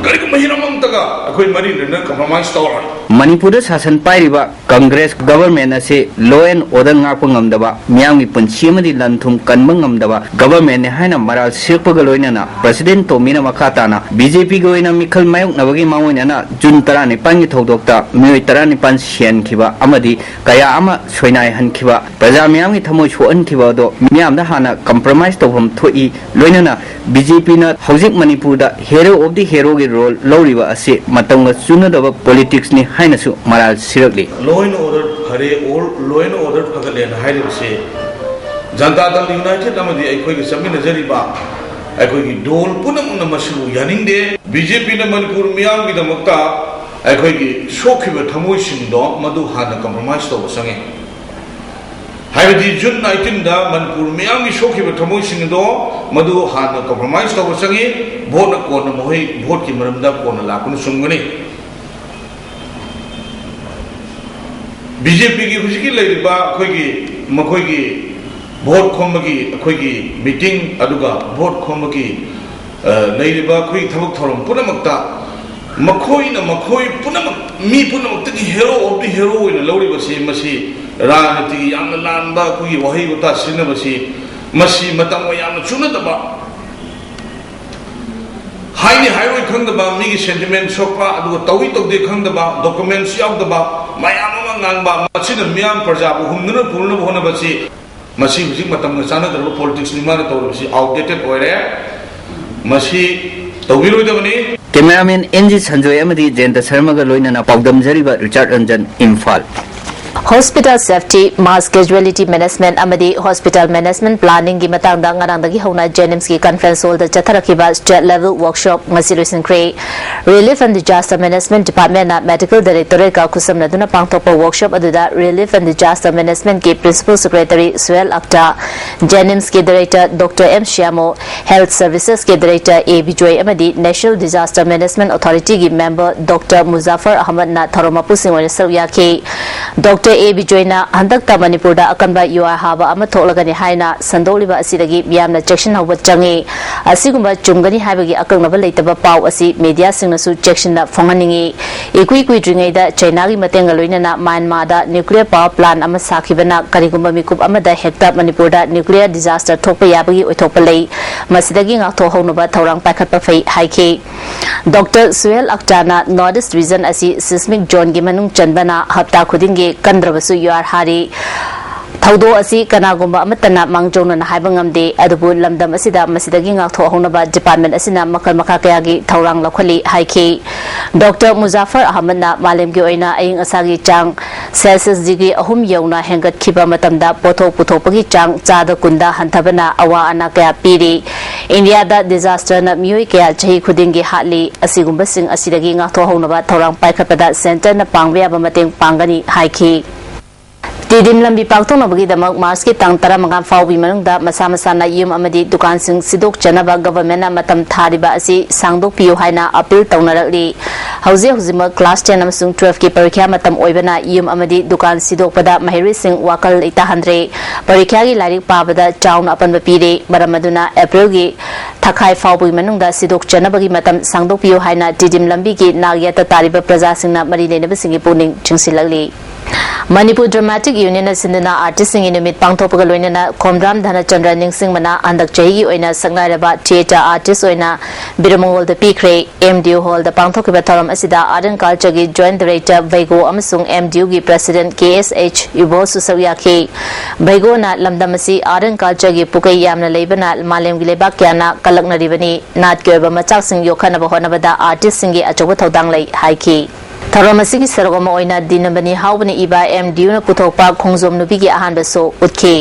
ꯀꯔꯤꯒꯨꯝꯕ ꯍꯤꯔꯝ ꯑꯃꯠꯇꯒ ꯑꯩꯈꯣꯏ ꯃꯔꯤ ꯂꯩꯅꯅ ꯀꯝꯄ꯭ꯔꯣꯃꯥꯏꯁ ꯇꯧꯔꯣꯏ꯫ ꯃꯅꯤꯄꯨꯔꯗ ꯁꯥꯁꯟ ꯄꯥꯏꯔꯤꯕ ꯀꯪꯒ꯭ꯔꯦꯁ ꯒꯕꯔꯃꯦꯟ ꯑꯁꯤ law and order ꯉꯥꯛꯄ ꯉꯝꯗꯕ, ꯃꯤꯌꯥꯝꯒꯤ ꯄꯨꯟꯁꯤ ꯑꯃꯗꯤ ꯂꯟ ꯊꯨꯝ ꯀꯟꯕ ꯉꯝꯗꯕ ꯒꯕꯔꯃꯦꯟꯅꯤ ꯍꯥꯏꯅ ꯃꯔꯥꯜ ꯁꯤꯔꯛꯄꯒ ꯂꯣꯏꯅꯅ ꯄ꯭ꯔꯁꯤꯗꯦꯟ ꯇꯣꯝꯕꯤꯅ ꯃꯈꯥ ꯇꯥꯅ ꯕꯤ ꯖꯦ ꯄꯤꯒꯤ ꯑꯣꯏꯅ ꯃꯤꯈꯜ ꯃꯥꯌꯣꯛꯅꯕꯒꯤ ꯃꯥꯡꯑꯣꯏꯅꯅ ꯖꯨꯟ ꯇꯔꯥꯅꯤꯄꯥꯟꯒꯤ ꯊꯧꯗꯣꯛꯇ ꯃꯤꯑꯣꯏ ꯇꯔꯥꯅꯤꯄꯥꯟ ꯁꯤꯍꯟꯈꯤꯕ ꯑꯃꯗꯤ ꯀꯌꯥ ꯑꯃ ꯁꯣꯏꯅꯥꯏꯍꯟꯈꯤꯕ, ꯄ꯭ꯔꯖꯥ ꯃꯤꯌꯥꯝꯒꯤ ꯊꯃꯣꯏ ꯁꯣꯛꯍꯟꯈꯤꯕ ꯑꯗꯣ ꯃꯤꯌꯥꯝꯗ ꯍꯥꯟꯅ ꯀꯝꯄ꯭ꯔꯣꯃꯥꯏꯁ ꯇꯧꯐꯝ ꯊꯣꯛꯏ꯫ ꯂꯣꯏꯅꯅ ꯕꯤ ꯖꯦ ꯄꯤꯅ ꯍꯧꯖꯤꯛ ꯃꯅꯤꯄꯨꯔꯗ hero of the heroꯒꯤ role ꯂꯧꯔꯤꯕ ꯑꯁꯤ ꯃꯇꯝꯒ ꯆꯨꯅꯗꯕ politicsꯅꯤ ꯍꯥꯏꯅꯁꯨ ꯃꯔꯥꯜ ꯁꯤꯔꯛꯂꯤ꯫ Law and order ꯐꯔꯦ, or law and order ꯐꯒꯠꯂꯦꯅ ꯍꯥꯏꯔꯤꯕꯁꯦ Janata ꯗꯜ ꯌꯨꯅꯥꯏꯇꯦꯗ ꯑꯃꯗꯤ ꯑꯩꯈꯣꯏꯒ ꯆꯠꯃꯤꯟꯅꯖꯔꯤꯕ ꯑꯩꯈꯣꯏꯒꯤ ꯗꯣꯜ ꯄꯨꯝꯅꯃꯛꯅ ꯃꯁꯤꯕꯨ ꯌꯥꯅꯤꯡꯗꯦ꯫ ꯕꯤ ꯖꯦ ꯄꯤꯅ ꯃꯅꯤꯄꯨꯔ ꯃꯤꯌꯥꯝꯒꯤꯗꯃꯛꯇ ꯑꯩꯈꯣꯏꯒꯤ ꯁꯣꯛꯈꯤꯕ ꯊꯃꯣꯏꯁꯤꯡꯗꯣ ꯃꯗꯨ ꯍꯥꯟꯅ ꯀꯝꯄ꯭ꯔꯣꯃꯥꯏꯁ ꯇꯧꯕ ꯆꯪꯉꯤ꯫ ꯍꯥꯏꯕꯗꯤ ꯖꯨꯟ ꯅꯥꯏꯟꯇꯤꯟꯗ ꯃꯅꯤꯄꯨꯔ ꯃꯤꯌꯥꯝꯒꯤ ꯁꯣꯛꯈꯤꯕ ꯊꯃꯣꯏꯁꯤꯡ ꯑꯗꯣ ꯃꯗꯨ ꯍꯥꯟꯅ ꯀꯝꯄ꯭ꯔꯣꯃꯥꯏꯁ ꯇꯧꯕ ꯆꯪꯉꯤ꯫ ꯚꯣꯠꯅ ꯀꯣꯟꯅ ꯃꯈꯣꯏ ꯚꯣꯠꯀꯤ ꯃꯔꯝꯗ ꯀꯣꯟꯅ ꯂꯥꯛꯄꯅ ꯆꯨꯝꯒꯅꯤ꯫ ꯕꯤ ꯖꯦ ꯄꯤꯒꯤ ꯍꯧꯖꯤꯛꯀꯤ ꯂꯩꯔꯤꯕ ꯑꯩꯈꯣꯏꯒꯤ, ꯃꯈꯣꯏꯒꯤ ꯚꯣꯠ ꯈꯣꯝꯕꯒꯤ ꯑꯩꯈꯣꯏꯒꯤ ꯃꯤꯇꯤꯡ, ꯑꯗꯨꯒ ꯚꯣꯠ ꯈꯣꯝꯕꯒꯤ, ꯑ, ꯂꯩꯔꯤꯕ ꯑꯩꯈꯣꯏꯒꯤ ꯊꯕꯛ ꯊꯧꯔꯝ ꯄꯨꯝꯅꯃꯛꯇ ꯃꯈꯣꯏꯅ ꯃꯈꯣꯏ ꯄꯨꯝꯅꯃꯛ, ꯃꯤ ꯄꯨꯝꯅꯃꯛꯇꯒꯤ hero of the hero ꯑꯣꯏꯅ ꯂꯧꯔꯤꯕꯁꯤ, ꯃꯁꯤ ꯔꯥꯖꯅꯤꯇꯤꯒꯤ ꯌꯥꯝꯅ ꯂꯥꯟꯕ ꯑꯩꯈꯣꯏꯒꯤ ꯋꯥꯍꯩ ꯋꯥꯇꯥ ꯁꯤꯖꯤꯟꯅꯕꯁꯤ, ꯃꯁꯤ ꯃꯇꯝꯒ ꯌꯥꯝꯅ ꯆꯨꯅꯗꯕ꯫ ꯍꯥꯏꯅꯤ ꯍꯥꯏꯔꯣꯏ ꯈꯪꯗꯕ, ꯃꯤꯒꯤ sentiment ꯁꯣꯛꯄ, ꯑꯗꯨꯒ ꯇꯧꯏ ꯇꯧꯗꯦ ꯈꯪꯗꯕ, documents ꯌꯥꯎꯗꯕ, ꯃꯌꯥꯝ ꯑꯃ ꯉꯥꯡꯕ, ꯃꯁꯤꯅ ꯃꯤꯌꯥꯝ ꯄ꯭ꯔꯖꯥꯕꯨ ꯍꯨꯝꯗꯨꯅ ꯄꯨꯅꯕ ꯍꯣꯠꯅꯕꯁꯤ, ꯃꯁꯤ ꯍꯧꯖꯤꯛ ꯃꯇꯝꯒ ꯆꯥꯟꯅꯗ꯭ꯔꯕ politicsꯅꯤ꯫ ꯃꯥꯅ ꯇꯧꯔꯤꯕꯁꯤ outdated ꯑꯣꯏꯔꯦ, ꯃꯁꯤ ꯇꯧꯕꯤꯔꯣꯏꯗꯕꯅꯤ꯫ Cameraman ꯑꯦꯟ ꯖꯤ ꯁꯟꯖꯣꯏ ꯑꯃꯗꯤ ꯖꯌꯟꯇ ꯁꯔꯃꯒ ꯂꯣꯏꯅꯅ ꯄꯥꯎꯗꯝꯖꯔꯤꯕ ꯔꯤꯆꯥꯔꯗ Ranjan, Imphal. Hospital Safety, Mass Casualty Management ꯑꯃꯗꯤ Hospital Management Planning ꯒꯤ ꯃꯇꯥꯡꯗ ꯉꯔꯥꯡꯗꯒꯤ ꯍꯧꯅ JNIMS ꯀꯤ Conference Hall ꯗ ꯆꯠꯊꯔꯛꯈꯤꯕ State Level Workshop ꯉꯁꯤ ꯂꯣꯏꯁꯤꯟꯈ꯭ꯔꯦ꯫ Relief and Disaster Management Department ꯅ Medical Directorate ꯀ ꯈꯨꯠꯁꯝꯅꯗꯨꯅ ꯄꯥꯡꯊꯣꯛꯄ workshop ꯑꯗꯨꯗ Relief and Disaster Management ꯀꯤ Principal Secretary Suhel Akhtar, JNIMS ꯀꯤ Director Doctor M Shyamo, Health Services ꯀꯤ Director ꯑꯦ ꯕꯤꯖꯣꯏ ꯑꯃꯗꯤ National Disaster Management Authority ꯒꯤ member Doctor ꯃꯨꯖꯥꯐꯔ ꯑꯍꯃꯗꯅ ꯊꯧꯔꯝ ꯃꯄꯨꯁꯤꯡ ꯑꯣꯏꯅ ꯁꯔꯨꯛ ꯌꯥꯈꯤ꯫ Doctor ꯑꯦ ꯕꯤꯖꯣꯏꯅ ꯍꯟꯗꯛꯇ ꯃꯅꯤꯄꯨꯔꯗ ꯑꯀꯟꯕ ꯌꯨ ꯑꯥꯔ ꯍꯥꯕ ꯑꯃ ꯊꯣꯛꯂꯒꯅꯤ ꯍꯥꯏꯅ ꯁꯟꯗꯣꯛꯂꯤꯕ ꯑꯁꯤꯗꯒꯤ ꯃꯤꯌꯥꯝꯅ ꯆꯦꯛꯁꯤꯟꯍꯧꯕ ꯆꯪꯏ꯫ ꯑꯁꯤꯒꯨꯝꯕ ꯆꯨꯝꯒꯅꯤ ꯍꯥꯏꯕꯒꯤ ꯑꯀꯛꯅꯕ ꯂꯩꯇꯕ ꯄꯥꯎ ꯑꯁꯤ media ꯁꯤꯡꯅꯁꯨ ꯆꯦꯛꯁꯤꯟꯅ ꯐꯣꯡꯍꯟꯅꯤꯡꯏ꯫ ꯏꯀꯨꯏ ꯀꯨꯏꯗ꯭ꯔꯤꯉꯩꯗ ꯆꯩꯅꯥꯒꯤ ꯃꯇꯦꯡꯒ ꯂꯣꯏꯅꯅ ꯃ꯭ꯌꯥꯟꯃꯥꯔꯗ nuclear power plant ꯑꯃ ꯁꯥꯈꯤꯕꯅ ꯀꯔꯤꯒꯨꯝꯕ ꯃꯤꯀꯨꯞ ꯑꯃꯗ ꯍꯦꯛꯇ ꯃꯅꯤꯄꯨꯔꯗ nuclear disaster ꯊꯣꯛꯄ ꯌꯥꯕꯒꯤ ꯑꯣꯏꯊꯣꯛꯄ ꯂꯩ꯫ ꯃꯁꯤꯗꯒꯤ ꯉꯥꯛꯊꯣꯛꯍꯧꯅꯕ ꯊꯧꯔꯥꯡ ꯄꯥꯏꯈꯠꯄ ꯐꯩ ꯍꯥꯏꯈꯤ꯫ Doctor Suhel ꯑꯛꯇꯔꯅ North East Region ꯑꯁꯤ seismic zone ꯒꯤ ꯃꯅꯨꯡ ꯆꯟꯕꯅ ꯍꯞꯇꯥ ꯈꯨꯗꯤꯡꯒꯤ ꯀꯟꯗ꯭ꯔꯕꯁꯨ ꯌꯨ ꯑꯥꯔ ꯍꯥꯔꯤ꯫ ꯊꯧꯗꯣꯛ ꯑꯁꯤ ꯀꯅꯥꯒꯨꯝꯕ ꯑꯃꯠꯇꯅ ꯃꯥꯡꯖꯧꯅꯅ ꯍꯥꯏꯕ ꯉꯝꯗꯦ, ꯑꯗꯨꯕꯨ ꯂꯝꯗꯝ ꯑꯁꯤꯗ ꯃꯁꯤꯗꯒꯤ ꯉꯥꯛꯊꯣꯛꯍꯧꯅꯕ department ꯑꯁꯤꯅ ꯃꯈꯜ ꯃꯈꯥ ꯀꯌꯥꯒꯤ ꯊꯧꯔꯥꯡ ꯂꯧꯈꯠꯂꯤ ꯍꯥꯏꯈꯤ꯫ Doctor ꯃꯨꯖꯥꯐꯔ ꯑꯍꯃꯗꯅ ꯃꯥꯂꯦꯝꯒꯤ ꯑꯣꯏꯅ ꯑꯏꯪ ꯑꯁꯥꯒꯤ ꯆꯥꯡ Celsius degree ꯑꯍꯨꯝ ꯌꯧꯅ ꯍꯦꯟꯒꯠꯈꯤꯕ ꯃꯇꯝꯗ ꯄꯣꯠꯊꯣꯛ ꯄꯨꯊꯣꯛꯄꯒꯤ ꯆꯥꯡ ꯆꯥꯗ ꯀꯨꯟꯗ ꯍꯟꯊꯕꯅ ꯑꯋꯥ ꯑꯅꯥ ꯀꯌꯥ ꯄꯤꯔꯤ꯫ ꯏꯟꯗꯤꯌꯥꯗ disaster ꯅ ꯃꯤꯑꯣꯏ ꯀꯌꯥ ꯆꯍꯤ ꯈꯨꯗꯤꯡꯒꯤ ꯍꯥꯠꯂꯤ꯫ ꯑꯁꯤꯒꯨꯝꯕꯁꯤꯡ ꯑꯁꯤꯗꯒꯤ ꯉꯥꯛꯊꯣꯛꯍꯧꯅꯕ ꯊꯧꯔꯥꯡ ꯄꯥꯏꯈꯠꯄꯗ centre ꯅ ꯄꯥꯡꯕ ꯌꯥꯕ ꯃꯇꯦꯡ ꯄꯥꯡꯒꯅꯤ ꯍꯥꯏꯈꯤ꯫ ꯇꯤꯗꯤꯝ ꯂꯝꯕꯤ ꯄꯥꯛꯊꯣꯛꯅꯕꯒꯤꯗꯃꯛ March ꯀꯤ ꯇꯥꯡ ꯇꯔꯥꯃꯉꯥ ꯐꯥꯎꯕꯒꯤ ꯃꯅꯨꯡꯗ ꯃꯁꯥ ꯃꯁꯥꯅ ꯌꯨꯝ ꯑꯃꯗꯤ ꯗꯨꯀꯥꯟꯁꯤꯡ ꯁꯤꯗꯣꯛꯆꯅꯕ government ꯅ ꯃꯇꯝ ꯊꯥꯔꯤꯕ ꯑꯁꯤ ꯁꯥꯡꯗꯣꯛꯄꯤꯌꯨ ꯍꯥꯏꯅ appeal ꯇꯧꯅꯔꯛꯂꯤ꯫ ꯍꯧꯖꯤꯛ ꯍꯧꯖꯤꯛꯃꯛ class ten ꯑꯃꯁꯨꯡ twelve ꯀꯤ ꯄꯔꯤꯈ꯭ꯌꯥ ꯃꯇꯝ ꯑꯣꯏꯕꯅ ꯌꯨꯝ ꯑꯃꯗꯤ ꯗꯨꯀꯥꯟ ꯁꯤꯗꯣꯛꯄꯗ ꯃꯍꯩꯔꯣꯏꯁꯤꯡ ꯋꯥꯈꯜ ꯂꯩꯇꯥꯍꯟꯗ꯭ꯔꯦ꯫ ꯄꯔꯤꯈ꯭ꯌꯥꯒꯤ ꯂꯥꯏꯔꯤꯛ ꯄꯥꯕꯗ ꯆꯥꯎꯅ ꯑꯄꯟꯕ ꯄꯤꯔꯦ꯫ ꯃꯔꯝ ꯑꯗꯨꯅ April ꯒꯤ ꯊꯥꯈꯥꯏ ꯐꯥꯎꯕꯒꯤ ꯃꯅꯨꯡꯗ ꯁꯤꯗꯣꯛꯆꯅꯕꯒꯤ ꯃꯇꯝ ꯁꯥꯡꯗꯣꯛꯄꯤꯌꯨ ꯍꯥꯏꯅ ꯇꯤꯗꯤꯝ ꯂꯝꯕꯤꯒꯤ ꯅꯥꯛ ꯌꯦꯠꯇ ꯇꯥꯔꯤꯕ ꯄ꯭ꯔꯖꯥꯁꯤꯡꯅ ꯃꯔꯤ ꯂꯩꯅꯕꯁꯤꯡꯒꯤ ꯄꯨꯛꯅꯤꯡ ꯆꯤꯡꯁꯤꯜꯂꯛꯂꯤ꯫ ꯃꯅꯤꯄꯨꯔ Dramatic Union ꯅ ꯁꯤꯟꯗꯨꯅ artist ꯁꯤꯡꯒꯤ ꯅꯨꯃꯤꯠ ꯄꯥꯡꯊꯣꯛꯄꯒ ꯂꯣꯏꯅꯅ ꯈꯣꯝꯗ꯭ꯔꯥꯝ ꯙꯅꯆꯟꯗ꯭ꯔ ꯅꯤꯡꯁꯤꯡꯕꯅ ꯍꯟꯗꯛ ꯆꯍꯤꯒꯤ ꯑꯣꯏꯅ ꯁꯛꯅꯥꯏꯔꯕ theatre artist ꯑꯣꯏꯅ ꯕꯤꯔꯃꯉꯣꯜꯗ ꯄꯤꯈ꯭ꯔꯦ꯫ MDU Hall ꯗ ꯄꯥꯡꯊꯣꯛꯈꯤꯕ ꯊꯧꯔꯝ ꯑꯁꯤꯗ Art and Culture ꯒꯤ Joint Director ꯚꯩꯒꯣ ꯑꯃꯁꯨꯡ MDU ꯒꯤ President ꯀꯦ ꯑꯦꯁ ꯑꯩꯆ ꯏꯕꯣꯁꯁꯨ ꯁꯔꯨꯛ ꯌꯥꯈꯤ꯫ ꯚꯩꯒꯣꯅ ꯂꯝꯗꯝ ꯑꯁꯤ Art and Culture ꯒꯤ ꯄꯨꯀꯩ ꯌꯥꯝꯅ ꯂꯩꯕꯅ ꯃꯥꯂꯦꯝꯒꯤ ꯂꯩꯕꯥꯛ ꯀꯌꯥꯅ ꯀꯜꯂꯛꯅꯔꯤꯕꯅꯤ꯫ ꯅꯥꯠꯀꯤ ꯑꯣꯏꯕ ꯃꯆꯥꯛꯁꯤꯡ ꯌꯣꯛꯈꯠꯅꯕ ꯍꯣꯠꯅꯕꯗ artist ꯁꯤꯡꯒꯤ ꯑꯆꯧꯕ ꯊꯧꯗꯥꯡ ꯂꯩ ꯍꯥꯏꯈꯤ꯫ ꯊꯧꯔꯝ ꯑꯁꯤꯒꯤ ꯁꯔꯨꯛ ꯑꯃ ꯑꯣꯏꯅ ꯗꯤꯅꯕꯅꯤ ꯍꯥꯎꯕꯅ ꯏꯕ ꯑꯦꯝ ꯗꯤꯌꯨꯅ ꯄꯨꯊꯣꯛꯄ ꯈꯣꯡꯖꯣꯝ ꯅꯨꯄꯤꯒꯤ ꯑꯍꯥꯟꯕ ꯁꯣ ꯎꯠꯈꯤ꯫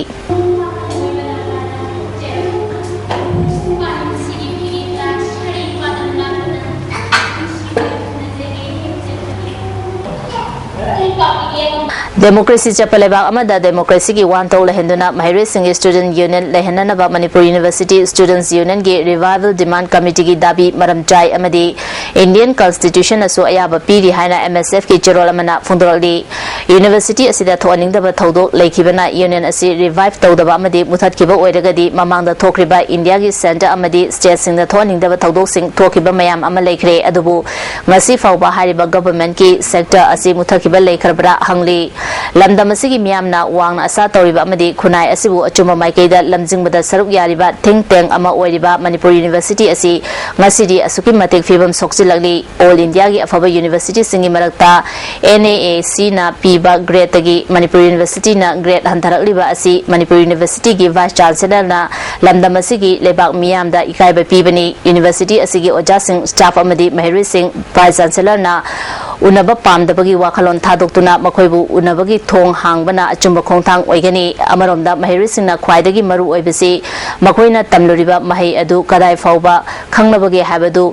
ꯗꯦꯃꯣꯀ꯭ꯔꯦꯁꯤ ꯆꯠꯄ ꯂꯩꯕꯥꯛ ꯑꯃꯗ ꯗꯦꯃꯣꯀ꯭ꯔꯦꯁꯤꯒꯤ ꯋꯥꯍꯟꯊꯣꯛ ꯂꯩꯍꯟꯗꯨꯅ ꯃꯍꯩꯔꯣꯏꯁꯤꯡꯒꯤ ꯁ꯭ꯇꯨꯗꯦꯟꯠ ꯌꯨꯅꯤꯌꯟ ꯂꯩꯍꯟꯅꯅꯕ ꯃꯅꯤꯄꯨꯔ ꯌꯨꯅꯤꯚꯔꯁꯤꯇꯤ ꯁ꯭ꯇꯨꯗꯦꯟꯠꯁ ꯌꯨꯅꯤꯌꯟꯒꯤ ꯔꯤꯚꯥꯏꯚꯦꯜ ꯗꯤꯃꯥꯟꯗ ꯀꯃꯤꯇꯤꯒꯤ ꯗꯥꯕꯤ ꯃꯔꯝ ꯆꯥꯏ ꯑꯃꯗꯤ ꯏꯟꯗꯤꯌꯟ ꯀꯟꯁꯇꯤꯇ꯭ꯌꯨꯁꯟꯅꯁꯨ ꯑꯌꯥꯕ ꯄꯤꯔꯤ ꯍꯥꯏꯅ ꯑꯦꯝ ꯑꯦꯁ ꯑꯦꯐꯀꯤ ꯆꯦꯔꯣꯜ ꯑꯃꯅ ꯐꯣꯡꯗꯣꯔꯛꯂꯤ꯫ ꯌꯨꯅꯤꯚꯔꯁꯤꯇꯤ ꯑꯁꯤꯗ ꯊꯣꯛꯍꯟꯅꯤꯡꯗꯕ ꯊꯧꯗꯣꯛ ꯂꯩꯈꯤꯕꯅ ꯌꯨꯅꯤꯌꯟ ꯑꯁꯤ ꯔꯤꯚꯥꯏꯚ ꯇꯧꯗꯕ ꯑꯃꯗꯤ ꯃꯨꯊꯠꯈꯤꯕ ꯑꯣꯏꯔꯒꯗꯤ ꯃꯃꯥꯡꯗ ꯊꯣꯛꯈ꯭ꯔꯤꯕ ꯏꯟꯗꯤꯌꯥꯒꯤ ꯁꯦꯟꯇꯔ ꯑꯃꯗꯤ ꯁ꯭ꯇꯦꯠꯁꯤꯡꯗ ꯊꯣꯛꯍꯟꯅꯤꯡꯗꯕ ꯊꯧꯗꯣꯛꯁꯤꯡ ꯊꯣꯛꯈꯤꯕ ꯃꯌꯥꯝ ꯑꯃ ꯂꯩꯈ꯭ꯔꯦ꯫ ꯑꯗꯨꯕꯨ ꯉꯁꯤ ꯐꯥꯎꯕ ꯍꯥꯏꯔꯤꯕ ꯒꯚꯔꯟꯃꯦꯟꯠꯀꯤ ꯁꯦꯛꯇꯔ ꯑꯁꯤ ꯃꯨꯊꯠꯈꯤꯕ ꯂꯩꯈ꯭ꯔꯕ꯭ꯔꯥ ꯍꯪꯂꯤ꯫ ꯂꯝꯗꯝ ꯑꯁꯤꯒꯤ ꯃꯤꯌꯥꯝꯅ ꯋꯥꯡꯅ ꯑꯁꯥ ꯇꯧꯔꯤꯕ ꯑꯃꯗꯤ ꯈꯨꯟꯅꯥꯏ ꯑꯁꯤꯕꯨ ꯑꯆꯨꯝꯕ ꯃꯥꯏꯀꯩꯗ ꯂꯝꯖꯤꯡꯕꯗ ꯁꯔꯨꯛ ꯌꯥꯔꯤꯕ ꯊꯤꯡ ꯇꯦꯡ ꯑꯃ ꯑꯣꯏꯔꯤꯕ ꯃꯅꯤꯄꯨꯔ ꯌꯨꯅꯤꯚꯔꯁꯤꯇꯤ ꯑꯁꯤ ꯉꯁꯤꯗꯤ ꯑꯁꯨꯛꯀꯤ ꯃꯇꯤꯛ ꯐꯤꯕꯝ ꯁꯣꯛꯆꯤꯜꯂꯛꯂꯤ꯫ ꯑꯣꯜ ꯏꯟꯗꯤꯌꯥꯒꯤ ꯑꯐꯕ ꯌꯨꯅꯤꯚꯔꯁꯤꯇꯤꯁꯤꯡꯒꯤ ꯃꯔꯛꯇ ꯑꯦꯟ ꯑꯦ ꯑꯦ ꯁꯤꯅ ꯄꯤꯕ ꯒ꯭ꯔꯦꯗꯇꯒꯤ ꯃꯅꯤꯄꯨꯔ ꯌꯨꯅꯤꯚꯔꯁꯤꯇꯤꯅ ꯒ꯭ꯔꯦꯗ ꯍꯟꯊꯔꯛꯂꯤꯕ ꯑꯁꯤ ꯃꯅꯤꯄꯨꯔ ꯌꯨꯅꯤꯚꯔꯁꯤꯇꯤꯒꯤ ꯚꯥꯏꯁ ꯆꯥꯟꯁꯦꯂꯔꯅ ꯂꯝꯗꯝ ꯑꯁꯤꯒꯤ ꯂꯩꯕꯥꯛ ꯃꯤꯌꯥꯝꯗ ꯏꯀꯥꯏꯕ ꯄꯤꯕꯅꯤ꯫ ꯌꯨꯅꯤꯚꯔꯁꯤꯇꯤ ꯑꯁꯤꯒꯤ ꯑꯣꯖꯥꯁꯤꯡ, ꯁ꯭ꯇꯥꯐ ꯑꯃꯗꯤ ꯃꯍꯩꯔꯣꯏꯁꯤꯡ ꯚꯥꯏꯁ ꯆꯥꯟꯁꯦꯂꯔꯅ ꯎꯅꯕ ꯄꯥꯝꯗꯕꯒꯤ ꯋꯥꯈꯜꯂꯣꯟ ꯊꯥꯗꯣꯛꯇꯨꯅ ꯃꯈꯣꯏꯕꯨ ꯎꯅꯕꯒꯤ ꯊꯣꯡ ꯍꯥꯡꯕꯅ ꯑꯆꯨꯝꯕ ꯈꯣꯡꯊꯥꯡ ꯑꯣꯏꯒꯅꯤ꯫ ꯑꯃꯔꯣꯝꯗ ꯃꯍꯩꯔꯣꯏꯁꯤꯡꯅ ꯈ꯭ꯋꯥꯏꯗꯒꯤ ꯃꯔꯨ ꯑꯣꯏꯕꯁꯤ ꯃꯈꯣꯏꯅ ꯇꯝꯂꯨꯔꯤꯕ ꯃꯍꯩ ꯑꯗꯨ ꯀꯗꯥꯏ ꯐꯥꯎꯕ ꯈꯪꯂꯕꯒꯦ ꯍꯥꯏꯕꯗꯨ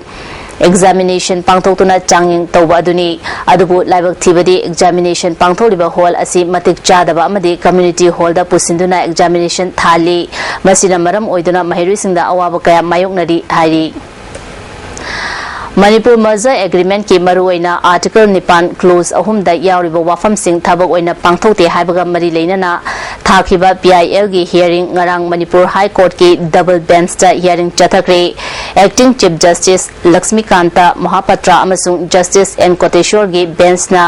ꯑꯦꯛꯖꯥꯃꯤꯅꯦꯁꯟ ꯄꯥꯡꯊꯣꯛꯇꯨꯅ ꯆꯥꯡꯌꯦꯡ ꯇꯧꯕ ꯑꯗꯨꯅꯤ꯫ ꯑꯗꯨꯕꯨ ꯂꯥꯏꯕꯛ ꯊꯤꯕꯗꯤ ꯑꯦꯛꯖꯥꯃꯤꯅꯦꯁꯟ ꯄꯥꯡꯊꯣꯛꯂꯤꯕ ꯍꯣꯜ ꯑꯁꯤ ꯃꯇꯤꯛ ꯆꯥꯗꯕ ꯑꯃꯗꯤ ꯀꯝꯃ꯭ꯌꯨꯅꯤꯇꯤ ꯍꯣꯜꯗ ꯄꯨꯁꯤꯟꯗꯨꯅ ꯑꯦꯛꯖꯥꯃꯤꯅꯦꯁꯟ ꯊꯥꯍꯜꯂꯤ꯫ ꯃꯁꯤꯅ ꯃꯔꯝ ꯑꯣꯏꯗꯨꯅ ꯃꯍꯩꯔꯣꯏꯁꯤꯡꯗ ꯑꯋꯥꯕ ꯀꯌꯥ ꯃꯥꯌꯣꯛꯅꯔꯤ ꯍꯥꯏꯔꯤ꯫ ꯃꯅꯤꯄꯨꯔ ꯃꯔꯖꯔ ꯑꯦꯒ꯭ꯔꯤꯃꯦꯟꯠꯀꯤ ꯃꯔꯨꯑꯣꯏꯅ ꯑꯥꯔꯇꯤꯀꯜ ꯅꯤꯄꯥꯟ ꯀ꯭ꯂꯣꯖ ꯑꯍꯨꯝꯗ ꯌꯥꯎꯔꯤꯕ ꯋꯥꯐꯝꯁꯤꯡ ꯊꯕꯛ ꯑꯣꯏꯅ ꯄꯥꯡꯊꯣꯛꯇꯦ ꯍꯥꯏꯕꯒ ꯃꯔꯤ ꯂꯩꯅꯅ ꯊꯥꯈꯤꯕ ꯄꯤ ꯑꯥꯏ ꯑꯦꯜꯒꯤ ꯍꯤꯌꯥꯔꯤꯡ ꯉꯔꯥꯡ ꯃꯅꯤꯄꯨꯔ ꯍꯥꯏ ꯀꯣꯔꯠꯀꯤ ꯗꯕꯜ ꯕꯦꯟꯁꯇ ꯍꯤꯌꯥꯔꯤꯡ ꯆꯠꯊꯈ꯭ꯔꯦ꯫ Acting chief justice Lakshmikant Mahapatra ꯑꯃꯁꯨꯡ ꯖꯁꯇꯤꯁ ꯑꯦꯟ ꯀꯣꯇꯦꯁꯣꯔꯒꯤ ꯕꯦꯟꯁꯅ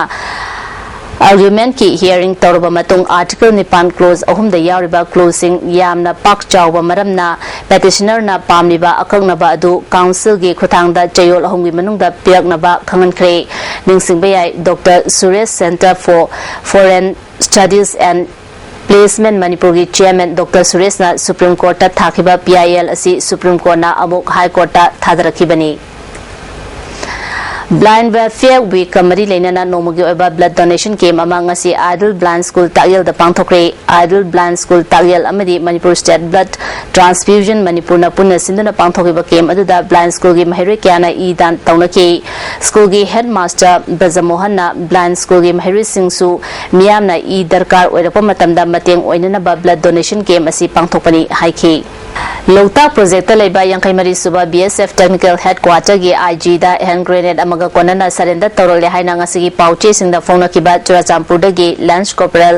ꯑꯥꯔꯒ꯭ꯌꯨꯃꯦꯟꯠꯀꯤ ꯍꯤꯌꯥꯔꯤꯡ ꯇꯧꯔꯕ ꯃꯇꯨꯡ ꯑꯥꯔꯇꯤꯀꯜ ꯅꯤꯄꯥꯟ ꯀ꯭ꯂꯣꯖ ꯑꯍꯨꯝꯗ ꯌꯥꯎꯔꯤꯕ ꯀ꯭ꯂꯣꯖꯁꯤꯡ ꯌꯥꯝꯅ ꯄꯥꯛ ꯆꯥꯎꯕ ꯃꯔꯝꯅ ꯄꯦꯇꯤꯁꯅꯔꯅ ꯄꯥꯝꯂꯤꯕ ꯑꯀꯛꯅꯕ ꯑꯗꯨ ꯀꯥꯎꯟꯁꯤꯜꯒꯤ ꯈꯨꯠꯊꯥꯡꯗ ꯆꯌꯣꯜ ꯑꯍꯨꯝꯒꯤ ꯃꯅꯨꯡꯗ ꯄꯤꯔꯛꯅꯕ ꯈꯪꯍꯟꯈ꯭ꯔꯦ꯫ ꯅꯤꯡꯁꯤꯡꯕ ꯌꯥꯏ, doctor Suresh Centre for Foreign Studies and Placement ꯃꯅꯤꯄꯨꯔꯒꯤ ꯆꯤꯌꯔꯃꯦꯟ ꯗꯣꯛꯇꯔ ꯁꯨꯔꯦꯁꯅ ꯁꯨꯄ꯭ꯔꯤꯝ ꯀꯣꯔꯠꯇ ꯊꯥꯈꯤꯕ ꯄꯤ ꯑꯥꯏ ꯑꯦꯜ ꯑꯁꯤ ꯁꯨꯄ꯭ꯔꯤꯝ ꯀꯣꯔꯠꯅ ꯑꯃꯨꯛ ꯍꯥꯏ ꯀꯣꯔꯠꯇ ꯊꯥꯗꯔꯛꯈꯤꯕꯅꯤ꯫ Blind Welfare Week ꯀ ꯃꯔꯤ ꯂꯩꯅꯅ ꯅꯣꯡꯃꯒꯤ ꯑꯣꯏꯕ blood donation camp ꯑꯃ ꯉꯁꯤ Ideal Blind School ꯇꯥꯛꯌꯦꯜꯗ ꯄꯥꯡꯊꯣꯛꯈ꯭ꯔꯦ꯫ Ideal Blind School ꯇꯥꯛꯌꯦꯜ ꯑꯃꯗꯤ Manipur State Blood Transfusion ꯃꯅꯤꯄꯨꯔꯅ ꯄꯨꯟꯅ ꯁꯤꯟꯗꯨꯅ ꯄꯥꯡꯊꯣꯛꯈꯤꯕ camp ꯑꯗꯨꯗ blind school ꯒꯤ ꯃꯍꯩꯔꯣꯏ ꯀꯌꯥꯅ ꯏ ꯗꯥꯟ ꯇꯧꯅꯈꯤ꯫ School ꯒꯤ headmaster ꯕ꯭ꯔꯖꯃꯣꯍꯟꯅ blind school ꯒꯤ ꯃꯍꯩꯔꯣꯏꯁꯤꯡꯁꯨ ꯃꯤꯌꯥꯝꯅ ꯏ ꯗꯔꯀꯥꯔ ꯑꯣꯏꯔꯛꯄ ꯃꯇꯝꯗ ꯃꯇꯦꯡ ꯑꯣꯏꯅꯅꯕ blood donation camp ꯑꯁꯤ ꯄꯥꯡꯊꯣꯛꯄꯅꯤ ꯍꯥꯏꯈꯤ꯫ ꯂꯣꯛꯇꯥꯛ project ꯇ ꯂꯩꯕ ꯌꯥꯡꯈꯩ ꯃꯔꯤ ꯁꯨꯕ B S F Technical Headquarter ꯒꯤ I G the hand grenade ꯑꯃꯒ ꯀꯣꯟꯅꯅ surrender ꯇꯧꯔꯛꯂꯦ ꯍꯥꯏꯅ ꯉꯁꯤꯒꯤ ꯄꯥꯎ ꯆꯦꯁꯤꯡꯗ ꯐꯣꯡꯅꯈꯤꯕ ꯆꯨꯔꯥꯆꯥꯟꯄꯨꯔꯗꯒꯤ Lance Corporal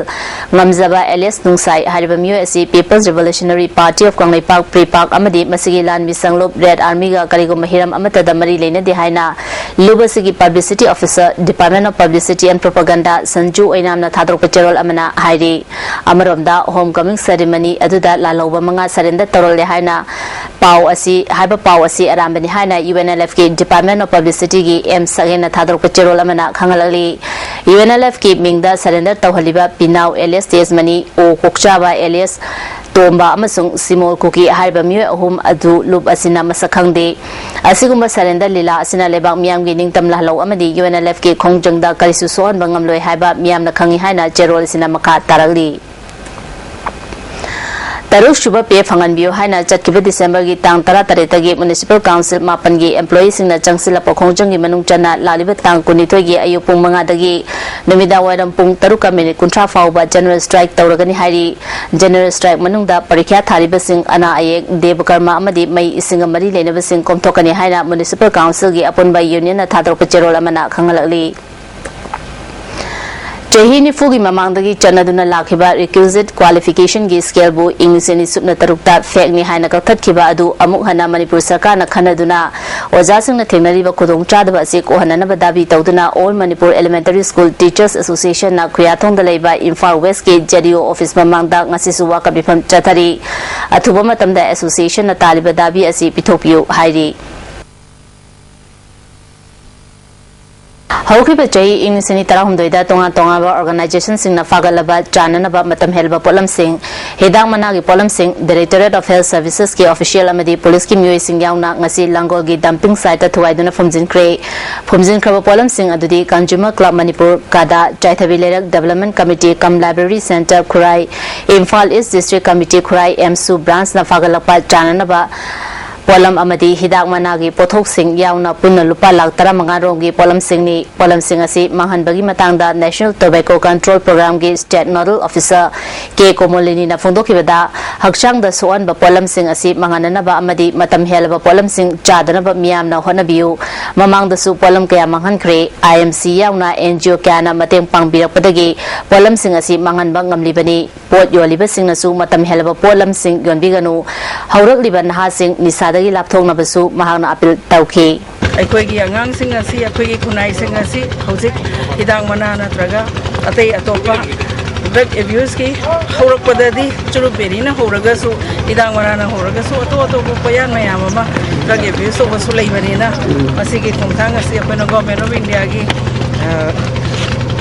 ꯉꯝꯖꯕ alias ꯅꯨꯡꯁꯥꯏ ꯍꯥꯏꯔꯤꯕ ꯃꯤꯑꯣꯏ ꯑꯁꯤ People's Revolutionary Party of Kangleipak, PREPAK, ꯑꯃꯗꯤ ꯃꯁꯤꯒꯤ ꯂꯥꯟꯃꯤ ꯁꯪꯂꯨꯞ Red Army ꯒ ꯀꯔꯤꯒꯨꯝꯕ ꯍꯤꯔꯝ ꯑꯃꯠꯇꯗ ꯃꯔꯤ ꯂꯩꯅꯗꯦ ꯍꯥꯏꯅ ꯂꯨꯞ ꯑꯁꯤꯒꯤ publicity officer, Department of Publicity and Propaganda, Sanju ꯑꯣꯏꯅꯥꯝꯅ ꯊꯥꯗꯣꯔꯛꯄ ꯆꯦꯔꯣꯜ ꯑꯃꯅ ꯍꯥꯏꯔꯤ꯫ ꯑꯃꯔꯣꯝꯗ, home coming ceremony ꯑꯗꯨꯗ ꯂꯥꯜꯍꯧꯕ ꯃꯉꯥ surrender ꯇꯧꯔꯛꯂꯦ ꯍꯥꯏꯅ ꯄꯥꯎ ꯑꯁꯤ, ꯍꯥꯏꯕ ꯄꯥꯎ ꯑꯁꯤ ꯑꯔꯥꯟꯕꯅꯤ ꯍꯥꯏꯅ U N L F ꯀꯤ Department of Publicity ꯒꯤ M ꯁꯛꯍꯦꯟꯅ ꯊꯥꯗꯣꯔꯛꯄ ꯆꯦꯔꯣꯜ ꯑꯃꯅ ꯈꯪꯍꯜꯂꯛꯂꯤ꯫ U N L F ꯀꯤ ꯃꯤꯡꯗ surrender ꯇꯧꯍꯜꯂꯤꯕ ꯄꯤꯅꯥꯎ alias ꯇꯦꯖꯃꯅꯤ, ꯑꯣ ꯀꯣꯛꯆꯥꯕ alias ꯇꯣꯝꯕ ꯑꯃꯁꯨꯡ ꯁꯤꯃꯣꯜ ꯀꯨꯀꯤ ꯍꯥꯏꯔꯤꯕ ꯃꯤꯑꯣꯏ ꯑꯍꯨꯝ ꯑꯗꯨ ꯂꯨꯞ ꯑꯁꯤꯅ ꯃꯁꯛ ꯈꯪꯗꯦ꯫ ꯑꯁꯤꯒꯨꯝꯕ surrender ꯂꯤꯂꯥ ꯑꯁꯤꯅ ꯂꯩꯕꯥꯛ ꯃꯤꯌꯥꯝꯒꯤ ꯅꯤꯡꯇꯝ ꯂꯥꯍꯜꯍꯧ ꯑꯃꯗꯤ U N L F ꯀꯤ ꯈꯣꯡꯖꯪꯗ ꯀꯔꯤꯁꯨ ꯁꯣꯛꯍꯟꯕ ꯉꯝꯂꯣꯏ ꯍꯥꯏꯕ ꯃꯤꯌꯥꯝꯅ ꯈꯪꯏ ꯍꯥꯏꯅ ꯆꯦꯔꯣꯜ ꯑꯁꯤꯅ ꯃꯈꯥ ꯇꯥꯔꯛꯂꯤ꯫ ꯇꯔꯨꯛ ꯁꯨꯕ pay ꯐꯪꯍꯟꯕꯤꯌꯨ ꯍꯥꯏꯅ ꯆꯠꯈꯤꯕ December ꯒꯤ ꯇꯥꯡ ꯇꯔꯥꯇꯔꯦꯠꯇꯒꯤ Municipal Council ꯃꯥꯄꯟꯒꯤ employee ꯁꯤꯡꯅ ꯆꯪꯁꯤꯜꯂꯛꯄ ꯈꯣꯡꯖꯪꯒꯤ ꯃꯅꯨꯡ ꯆꯟꯅ ꯂꯥꯛꯂꯤꯕ ꯇꯥꯡ ꯀꯨꯟꯅꯤꯊꯣꯏꯒꯤ ꯑꯌꯨꯛ ꯄꯨꯡ ꯃꯉꯥꯗꯒꯤ ꯅꯨꯃꯤꯗꯥꯡ ꯋꯥꯏꯔꯝ ꯄꯨꯡ ꯇꯔꯨꯛꯀ minute ꯀꯨꯟꯊ꯭ꯔꯥ ꯐꯥꯎꯕ general strike ꯇꯧꯔꯒꯅꯤ ꯍꯥꯏꯔꯤ꯫ General strike ꯃꯅꯨꯡꯗ ꯄꯔꯤꯈ꯭ꯌꯥ ꯊꯥꯔꯤꯕꯁꯤꯡ, ꯑꯅꯥ ꯑꯌꯦꯛ, ꯗꯦꯕ ꯀꯔꯃ ꯑꯃꯗꯤ ꯃꯩ ꯏꯁꯤꯡꯒ ꯃꯔꯤ ꯂꯩꯅꯕꯁꯤꯡ ꯀꯣꯝꯊꯣꯛꯀꯅꯤ ꯍꯥꯏꯅ Municipal Council ꯒꯤ ꯑꯄꯨꯟꯕ union ꯅ ꯊꯥꯗꯣꯔꯛꯄ ꯆꯦꯔꯣꯜ ꯑꯃꯅ ꯈꯪꯍꯜꯂꯛꯂꯤ꯫ ꯆꯍꯤ ꯅꯤꯐꯨꯒꯤ ꯃꯃꯥꯡꯗꯒꯤ ꯆꯠꯅꯗꯨꯅ ꯂꯥꯛꯈꯤꯕ requisite qualification ꯒꯤ scale ꯕꯨ ꯏꯪ ꯂꯤꯁꯤꯡ ꯑꯅꯤ ꯁꯨꯞꯅ ꯇꯔꯨꯛꯇ fake ꯅꯤ ꯍꯥꯏꯅ ꯀꯛꯊꯠꯈꯤꯕ ꯑꯗꯨ ꯑꯃꯨꯛ ꯍꯟꯅ ꯃꯅꯤꯄꯨꯔ ꯁꯔꯀꯥꯔꯅ ꯈꯟꯅꯗꯨꯅ ꯑꯣꯖꯥꯁꯤꯡꯅ ꯊꯦꯡꯅꯔꯤꯕ ꯈꯨꯗꯣꯡꯆꯥꯗꯕ ꯑꯁꯤ ꯀꯣꯛꯍꯟꯅꯅꯕ ꯗꯥꯕꯤ ꯇꯧꯗꯨꯅ All Manipur Elementary School Teachers Association ꯅ ꯈꯨꯌꯥꯊꯣꯡꯗ ꯂꯩꯕ ꯏꯝꯐꯥꯜ West ꯀꯤ Z D O office ꯃꯃꯥꯡꯗ ꯉꯁꯤꯁꯨ ꯋꯥꯀꯠ ꯃꯤꯐꯝ ꯆꯠꯊꯔꯤ꯫ ꯑꯊꯨꯕ ꯃꯇꯝꯗ association ꯅ ꯇꯥꯜꯂꯤꯕ ꯗꯥꯕꯤ ꯑꯁꯤ ꯄꯤꯊꯣꯛꯄꯤꯌꯨ ꯍꯥꯏꯔꯤ꯫ ꯍꯧꯈꯤꯕ ꯆꯍꯤ ꯏꯪ ꯂꯤꯁꯤꯡ ꯑꯅꯤ ꯇꯔꯥꯍꯨꯝꯗꯣꯏꯗ ꯇꯣꯉꯥꯟ ꯇꯣꯉꯥꯟꯕ organization ꯁꯤꯡꯅ ꯐꯥꯒꯠꯂꯕ ꯆꯥꯅꯅꯕ ꯃꯇꯝ ꯍꯦꯜꯂꯕ ꯄꯣꯠꯂꯝꯁꯤꯡ, ꯍꯤꯗꯥꯛ ꯃꯅꯥꯒꯤ ꯄꯣꯠꯂꯝꯁꯤꯡ Directorate of Health Services ꯀꯤ official ꯑꯃꯗꯤ police ꯀꯤ ꯃꯤꯑꯣꯏꯁꯤꯡ ꯌꯥꯎꯅ ꯉꯁꯤ ꯂꯥꯡꯒꯣꯜꯒꯤ dumping site ꯇ ꯊꯨꯒꯥꯏꯗꯨꯅ ꯐꯨꯝꯖꯤꯟꯈ꯭ꯔꯦ꯫ ꯐꯨꯝꯖꯤꯟꯈ꯭ꯔꯕ ꯄꯣꯠꯂꯝꯁꯤꯡ ꯑꯗꯨꯗꯤ Consumer Club ꯃꯅꯤꯄꯨꯔ, ꯀꯥꯗꯥ, ꯆꯥꯏꯊꯕꯤ ꯂꯩꯔꯛ Development Committee cum Library Centre ꯈꯨꯔꯥꯏ, Imphal East District Committee ꯈꯨꯔꯥꯏ ꯑꯦꯝꯁꯨ branch ꯅ ꯐꯥꯒꯠꯂꯛꯄ ꯆꯥꯅꯅꯕ ꯄꯣꯠꯂꯝ ꯑꯃꯗꯤ ꯍꯤꯗꯥꯛ ꯃꯅꯥꯒꯤ ꯄꯣꯠꯊꯣꯛꯁꯤꯡ ꯌꯥꯎꯅ ꯄꯨꯟꯅ ꯂꯨꯄꯥ ꯂꯥꯈ ꯇꯔꯥꯃꯉꯥ ꯔꯣꯝꯒꯤ ꯄꯣꯠꯂꯝꯁꯤꯡꯅꯤ꯫ ꯄꯣꯠꯂꯝꯁꯤꯡ ꯑꯁꯤ ꯃꯥꯡꯍꯟꯕꯒꯤ ꯃꯇꯥꯡꯗ National Tobacco Control Program ꯒꯤ State Nodal Officer ꯀꯦ ꯀꯣꯃꯣꯂꯤꯅꯤꯅ ꯐꯣꯡꯗꯣꯛꯈꯤꯕꯗ, ꯍꯛꯆꯥꯡꯗ ꯁꯣꯛꯍꯟꯕ ꯄꯣꯠꯂꯝꯁꯤꯡ ꯑꯁꯤ ꯃꯥꯡꯍꯟꯅꯅꯕ ꯑꯃꯗꯤ ꯃꯇꯝ ꯍꯦꯜꯂꯕ ꯄꯣꯠꯂꯝꯁꯤꯡ ꯆꯥꯗꯅꯕ ꯃꯤꯌꯥꯝꯅ ꯍꯣꯠꯅꯕꯤꯌꯨ꯫ ꯃꯃꯥꯡꯗꯁꯨ ꯄꯣꯠꯂꯝ ꯀꯌꯥ ꯃꯥꯡꯍꯟꯈ꯭ꯔꯦ꯫ I M C ꯌꯥꯎꯅ N G O ꯀꯌꯥꯅ ꯃꯇꯦꯡ ꯄꯥꯡꯕꯤꯔꯛꯄꯗꯒꯤ ꯄꯣꯠꯂꯝꯁꯤꯡ ꯑꯁꯤ ꯃꯥꯡꯍꯟꯕ ꯉꯝꯂꯤꯕꯅꯤ꯫ ꯄꯣꯠ ꯌꯣꯜꯂꯤꯕꯁꯤꯡꯅꯁꯨ ꯃꯇꯝ ꯍꯦꯜꯂꯕ ꯄꯣꯠꯂꯝꯁꯤꯡ ꯌꯣꯟꯕꯤꯒꯅꯨ꯫ ꯍꯧꯔꯛꯂꯤꯕ ꯅꯍꯥꯁꯤꯡ ꯅꯤꯁꯥꯗꯒꯤ ꯂꯥꯞꯊꯣꯛꯅꯕꯁꯨ ꯃꯍꯥꯛꯅ appeal ꯇꯧꯈꯤ꯫ ꯑꯩꯈꯣꯏꯒꯤ ꯑꯉꯥꯡꯁꯤꯡ ꯑꯁꯤ, ꯑꯩꯈꯣꯏꯒꯤ ꯈꯨꯟꯅꯥꯏꯁꯤꯡ ꯑꯁꯤ ꯍꯧꯖꯤꯛ ꯍꯤꯗꯥꯛ ꯃꯅꯥ ꯅꯠꯇ꯭ꯔꯒ ꯑꯇꯩ ꯑꯇꯣꯞꯄ drug abuse ꯀꯤ, ꯍꯧꯔꯛꯄꯗꯗꯤ ꯆꯨꯔꯨꯞ ꯕꯦꯔꯤꯅ ꯍꯧꯔꯒꯁꯨ, ꯍꯤꯗꯥꯛ ꯃꯅꯥꯅ ꯍꯧꯔꯒꯁꯨ, ꯑꯇꯣꯞ ꯑꯇꯣꯞꯄ ꯄꯣꯌꯥꯟ ꯃꯌꯥꯝ ꯑꯃ drug abuse ꯇꯧꯕꯁꯨ ꯂꯩꯕꯅꯤꯅ, ꯃꯁꯤꯒꯤ ꯈꯣꯡꯊꯥꯡ ꯑꯁꯤ ꯑꯩꯈꯣꯏꯅ Government of India ꯒꯤ, ꯑ,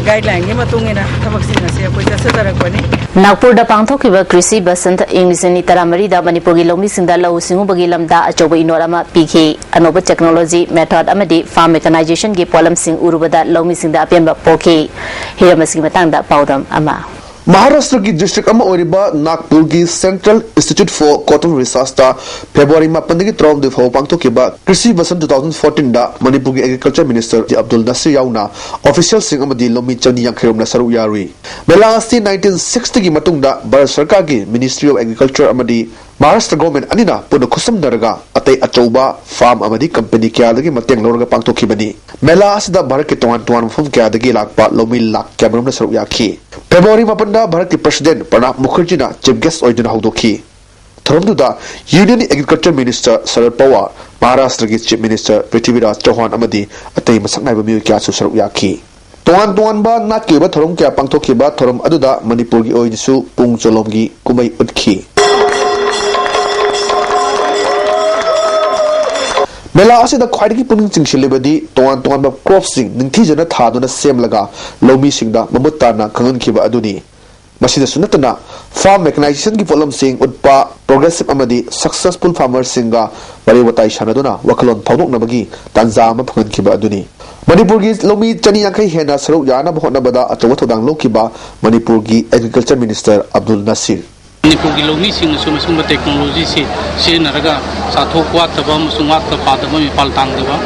guideline ꯒꯤ ꯃꯇꯨꯡ ꯏꯟꯅ ꯊꯕꯛꯁꯤꯡ ꯑꯁꯤ ꯑꯩꯈꯣꯏ ꯆꯠꯊꯖꯔꯛꯄꯅꯤ꯫ ꯅꯥꯒꯄꯨꯔꯗ ꯄꯥꯡꯊꯣꯛꯈꯤꯕ ꯀ꯭ꯔꯤꯁꯤ ꯕꯁꯟꯠ ꯏꯪ ꯂꯤꯁꯤꯡ ꯑꯅꯤ ꯇꯔꯥꯃꯔꯤꯗ ꯃꯅꯤꯄꯨꯔꯒꯤ ꯂꯧꯃꯤꯁꯤꯡꯗ ꯂꯧꯎ ꯁꯤꯡꯎꯕꯒꯤ ꯂꯝꯗ ꯑꯆꯧꯕ ꯏꯅꯣꯠ ꯑꯃ ꯄꯤꯈꯤ꯫ ꯑꯅꯧꯕ technology, method ꯑꯃꯗꯤ farm mechanization ꯒꯤ ꯄꯣꯠꯂꯝꯁꯤꯡ ꯎꯔꯨꯕꯗ ꯂꯧꯃꯤꯁꯤꯡꯗ ꯑꯄꯦꯟꯕ ꯄꯣꯛꯈꯤ꯫ ꯍꯤꯔꯝ ꯑꯁꯤꯒꯤ ꯃꯇꯥꯡꯗ ꯄꯥꯎꯗꯝ ꯑꯃ꯫ ꯃꯍꯥꯔꯥꯁꯇ꯭ꯔꯒꯤ district ꯑꯃ ꯑꯣꯏꯔꯤꯕ ꯅꯥꯒꯄꯨꯔꯒꯤ Central Institute for Cotton Research ꯇ February ꯃꯥꯄꯟꯗꯒꯤ ꯇꯔꯥꯍꯨꯝꯗꯣꯏ ꯐꯥꯎꯕ ꯄꯥꯡꯊꯣꯛꯈꯤꯕ ꯀ꯭ꯔꯤꯁꯤ ꯕꯁꯟꯠ two thousand fourteen ꯗ ꯃꯅꯤꯄꯨꯔꯒꯤ Agriculture Minister ꯑꯕꯗꯨꯜ ꯅꯁꯤꯔ ꯌꯥꯎꯅ official ꯁꯤꯡ ꯑꯃꯗꯤ ꯂꯧꯃꯤ ꯆꯅꯤ ꯌꯥꯡꯈꯩ ꯔꯣꯝꯅ ꯁꯔꯨꯛ ꯌꯥꯔꯨꯏ꯫ ꯃꯦꯂꯥ ꯑꯁꯤ nineteen sixty ꯒꯤ ꯃꯇꯨꯡꯗ ꯚꯥꯔꯠ ꯁꯔꯀꯥꯔꯒꯤ Ministry of Agriculture ꯑꯃꯗꯤ ꯃꯍꯥꯔꯥꯁꯇ꯭ꯔ government ꯑꯅꯤꯅ ꯄꯨꯟꯅ ꯈꯨꯠꯁꯝꯅꯔꯒ ꯑꯇꯩ ꯑꯆꯧꯕ farm ꯑꯃꯗꯤ company ꯀꯌꯥꯗꯒꯤ ꯃꯇꯦꯡ ꯂꯧꯔꯒ ꯄꯥꯡꯊꯣꯛꯈꯤꯕꯅꯤ꯫ ꯃꯦꯂꯥ ꯑꯁꯤꯗ ꯚꯥꯔꯠꯀꯤ ꯇꯣꯉꯥꯟ ꯇꯣꯉꯥꯟꯕ ꯃꯐꯝ ꯀꯌꯥꯗꯒꯤ ꯂꯥꯛꯄ ꯂꯧꯃꯤ ꯂꯥꯈ ꯀꯌꯥꯃꯔꯨꯝꯅ ꯁꯔꯨꯛ ꯌꯥꯈꯤ꯫ February ꯃꯥꯄꯟꯗ ꯚꯥꯔꯠꯀꯤ President ꯄ꯭ꯔꯅꯥꯕ ꯃꯨꯈꯔꯖꯤꯅ chief guest ꯑꯣꯏꯗꯨꯅ ꯍꯧꯗꯣꯛꯈꯤ꯫ ꯊꯧꯔꯝꯗꯨꯗ Union Agriculture Minister ꯁꯔꯗ ꯄꯋꯥꯔ, ꯃꯍꯥꯔꯥꯁꯇ꯭ꯔꯒꯤ Chief Minister ꯄ꯭ꯔꯤꯊꯤꯕꯤꯔꯥꯖ ꯆꯧꯍꯥꯟ ꯑꯃꯗꯤ ꯑꯇꯩ ꯃꯁꯛ ꯅꯥꯏꯕ ꯃꯤꯑꯣꯏ ꯀꯌꯥꯁꯨ ꯁꯔꯨꯛ ꯌꯥꯈꯤ꯫ ꯇꯣꯉꯥꯟ ꯇꯣꯉꯥꯟꯕ ꯅꯥꯠꯀꯤ ꯑꯣꯏꯕ ꯊꯧꯔꯝ ꯀꯌꯥ ꯄꯥꯡꯊꯣꯛꯈꯤꯕ ꯊꯧꯔꯝ ꯑꯗꯨꯗ ꯃꯅꯤꯄꯨꯔꯒꯤ ꯑꯣꯏꯅꯁꯨ ꯄꯨꯡ ꯆꯣꯂꯣꯝꯒꯤ ꯀꯨꯝꯍꯩ ꯎꯠꯈꯤ꯫ ꯃꯦꯂꯥ ꯑꯁꯤꯗ ꯈ꯭ꯋꯥꯏꯗꯒꯤ ꯄꯨꯛꯅꯤꯡ ꯆꯤꯡꯁꯤꯜꯂꯤꯕꯗꯤ ꯇꯣꯉꯥꯟ ꯇꯣꯉꯥꯟꯕ ꯀ꯭ꯔꯣꯞꯁꯤꯡ ꯅꯤꯡꯊꯤꯖꯅ ꯊꯥꯗꯨꯅ ꯁꯦꯝꯂꯒ ꯂꯧꯃꯤꯁꯤꯡꯗ ꯃꯃꯨꯠ ꯇꯥꯅ ꯈꯪꯍꯟꯈꯤꯕ ꯑꯗꯨꯅꯤ꯫ ꯃꯁꯤꯗꯁꯨ ꯅꯠꯇꯅ, ꯐꯥꯔꯝ ꯃꯦꯀꯅꯥꯏꯖꯦꯁꯟꯒꯤ ꯄꯣꯠꯂꯝꯁꯤꯡ ꯎꯠꯄ, ꯄ꯭ꯔꯣꯒ꯭ꯔꯦꯁꯤꯞ ꯑꯃꯗꯤ ꯁꯛꯁꯦꯁꯐꯨꯜ ꯐꯥꯔꯃꯔꯁꯤꯡꯒ ꯋꯥꯔꯤ ꯋꯥꯇꯥꯏ ꯁꯥꯟꯅꯗꯨꯅ ꯋꯥꯈꯜꯂꯣꯟ ꯐꯥꯎꯗꯣꯛꯅꯕꯒꯤ ꯇꯥꯟꯖꯥ ꯑꯃ ꯐꯪꯍꯟꯈꯤꯕ ꯑꯗꯨꯅꯤ꯫ ꯃꯅꯤꯄꯨꯔꯒꯤ ꯂꯧꯃꯤ ꯆꯅꯤ ꯌꯥꯡꯈꯩ ꯍꯦꯟꯅ ꯁꯔꯨꯛ ꯌꯥꯅꯕ ꯍꯣꯠꯅꯕꯗ ꯑꯆꯧꯕ ꯊꯧꯗꯥꯡ ꯂꯧꯈꯤꯕ ꯃꯅꯤꯄꯨꯔꯒꯤ ꯑꯦꯒ꯭ꯔꯤꯀꯜꯆꯔ ꯃꯤꯅꯤꯁꯇꯔ ꯑꯕꯗꯨꯜ ꯅꯁꯤꯔ꯫ ꯃꯅꯤꯄꯨꯔꯒꯤ ꯂꯧꯃꯤꯁꯤꯡꯅꯁꯨ ꯃꯁꯤꯒꯨꯝꯕ ꯇꯦꯛꯅꯣꯂꯣꯖꯤꯁꯤ ꯁꯤꯖꯤꯟꯅꯔꯒ ꯆꯥꯊꯣꯛ ꯋꯥꯠꯇꯕ ꯑꯃꯁꯨꯡ ꯋꯥꯠꯇ ꯄꯥꯗꯕ ꯃꯤꯄꯥꯜ ꯇꯥꯡꯗꯕ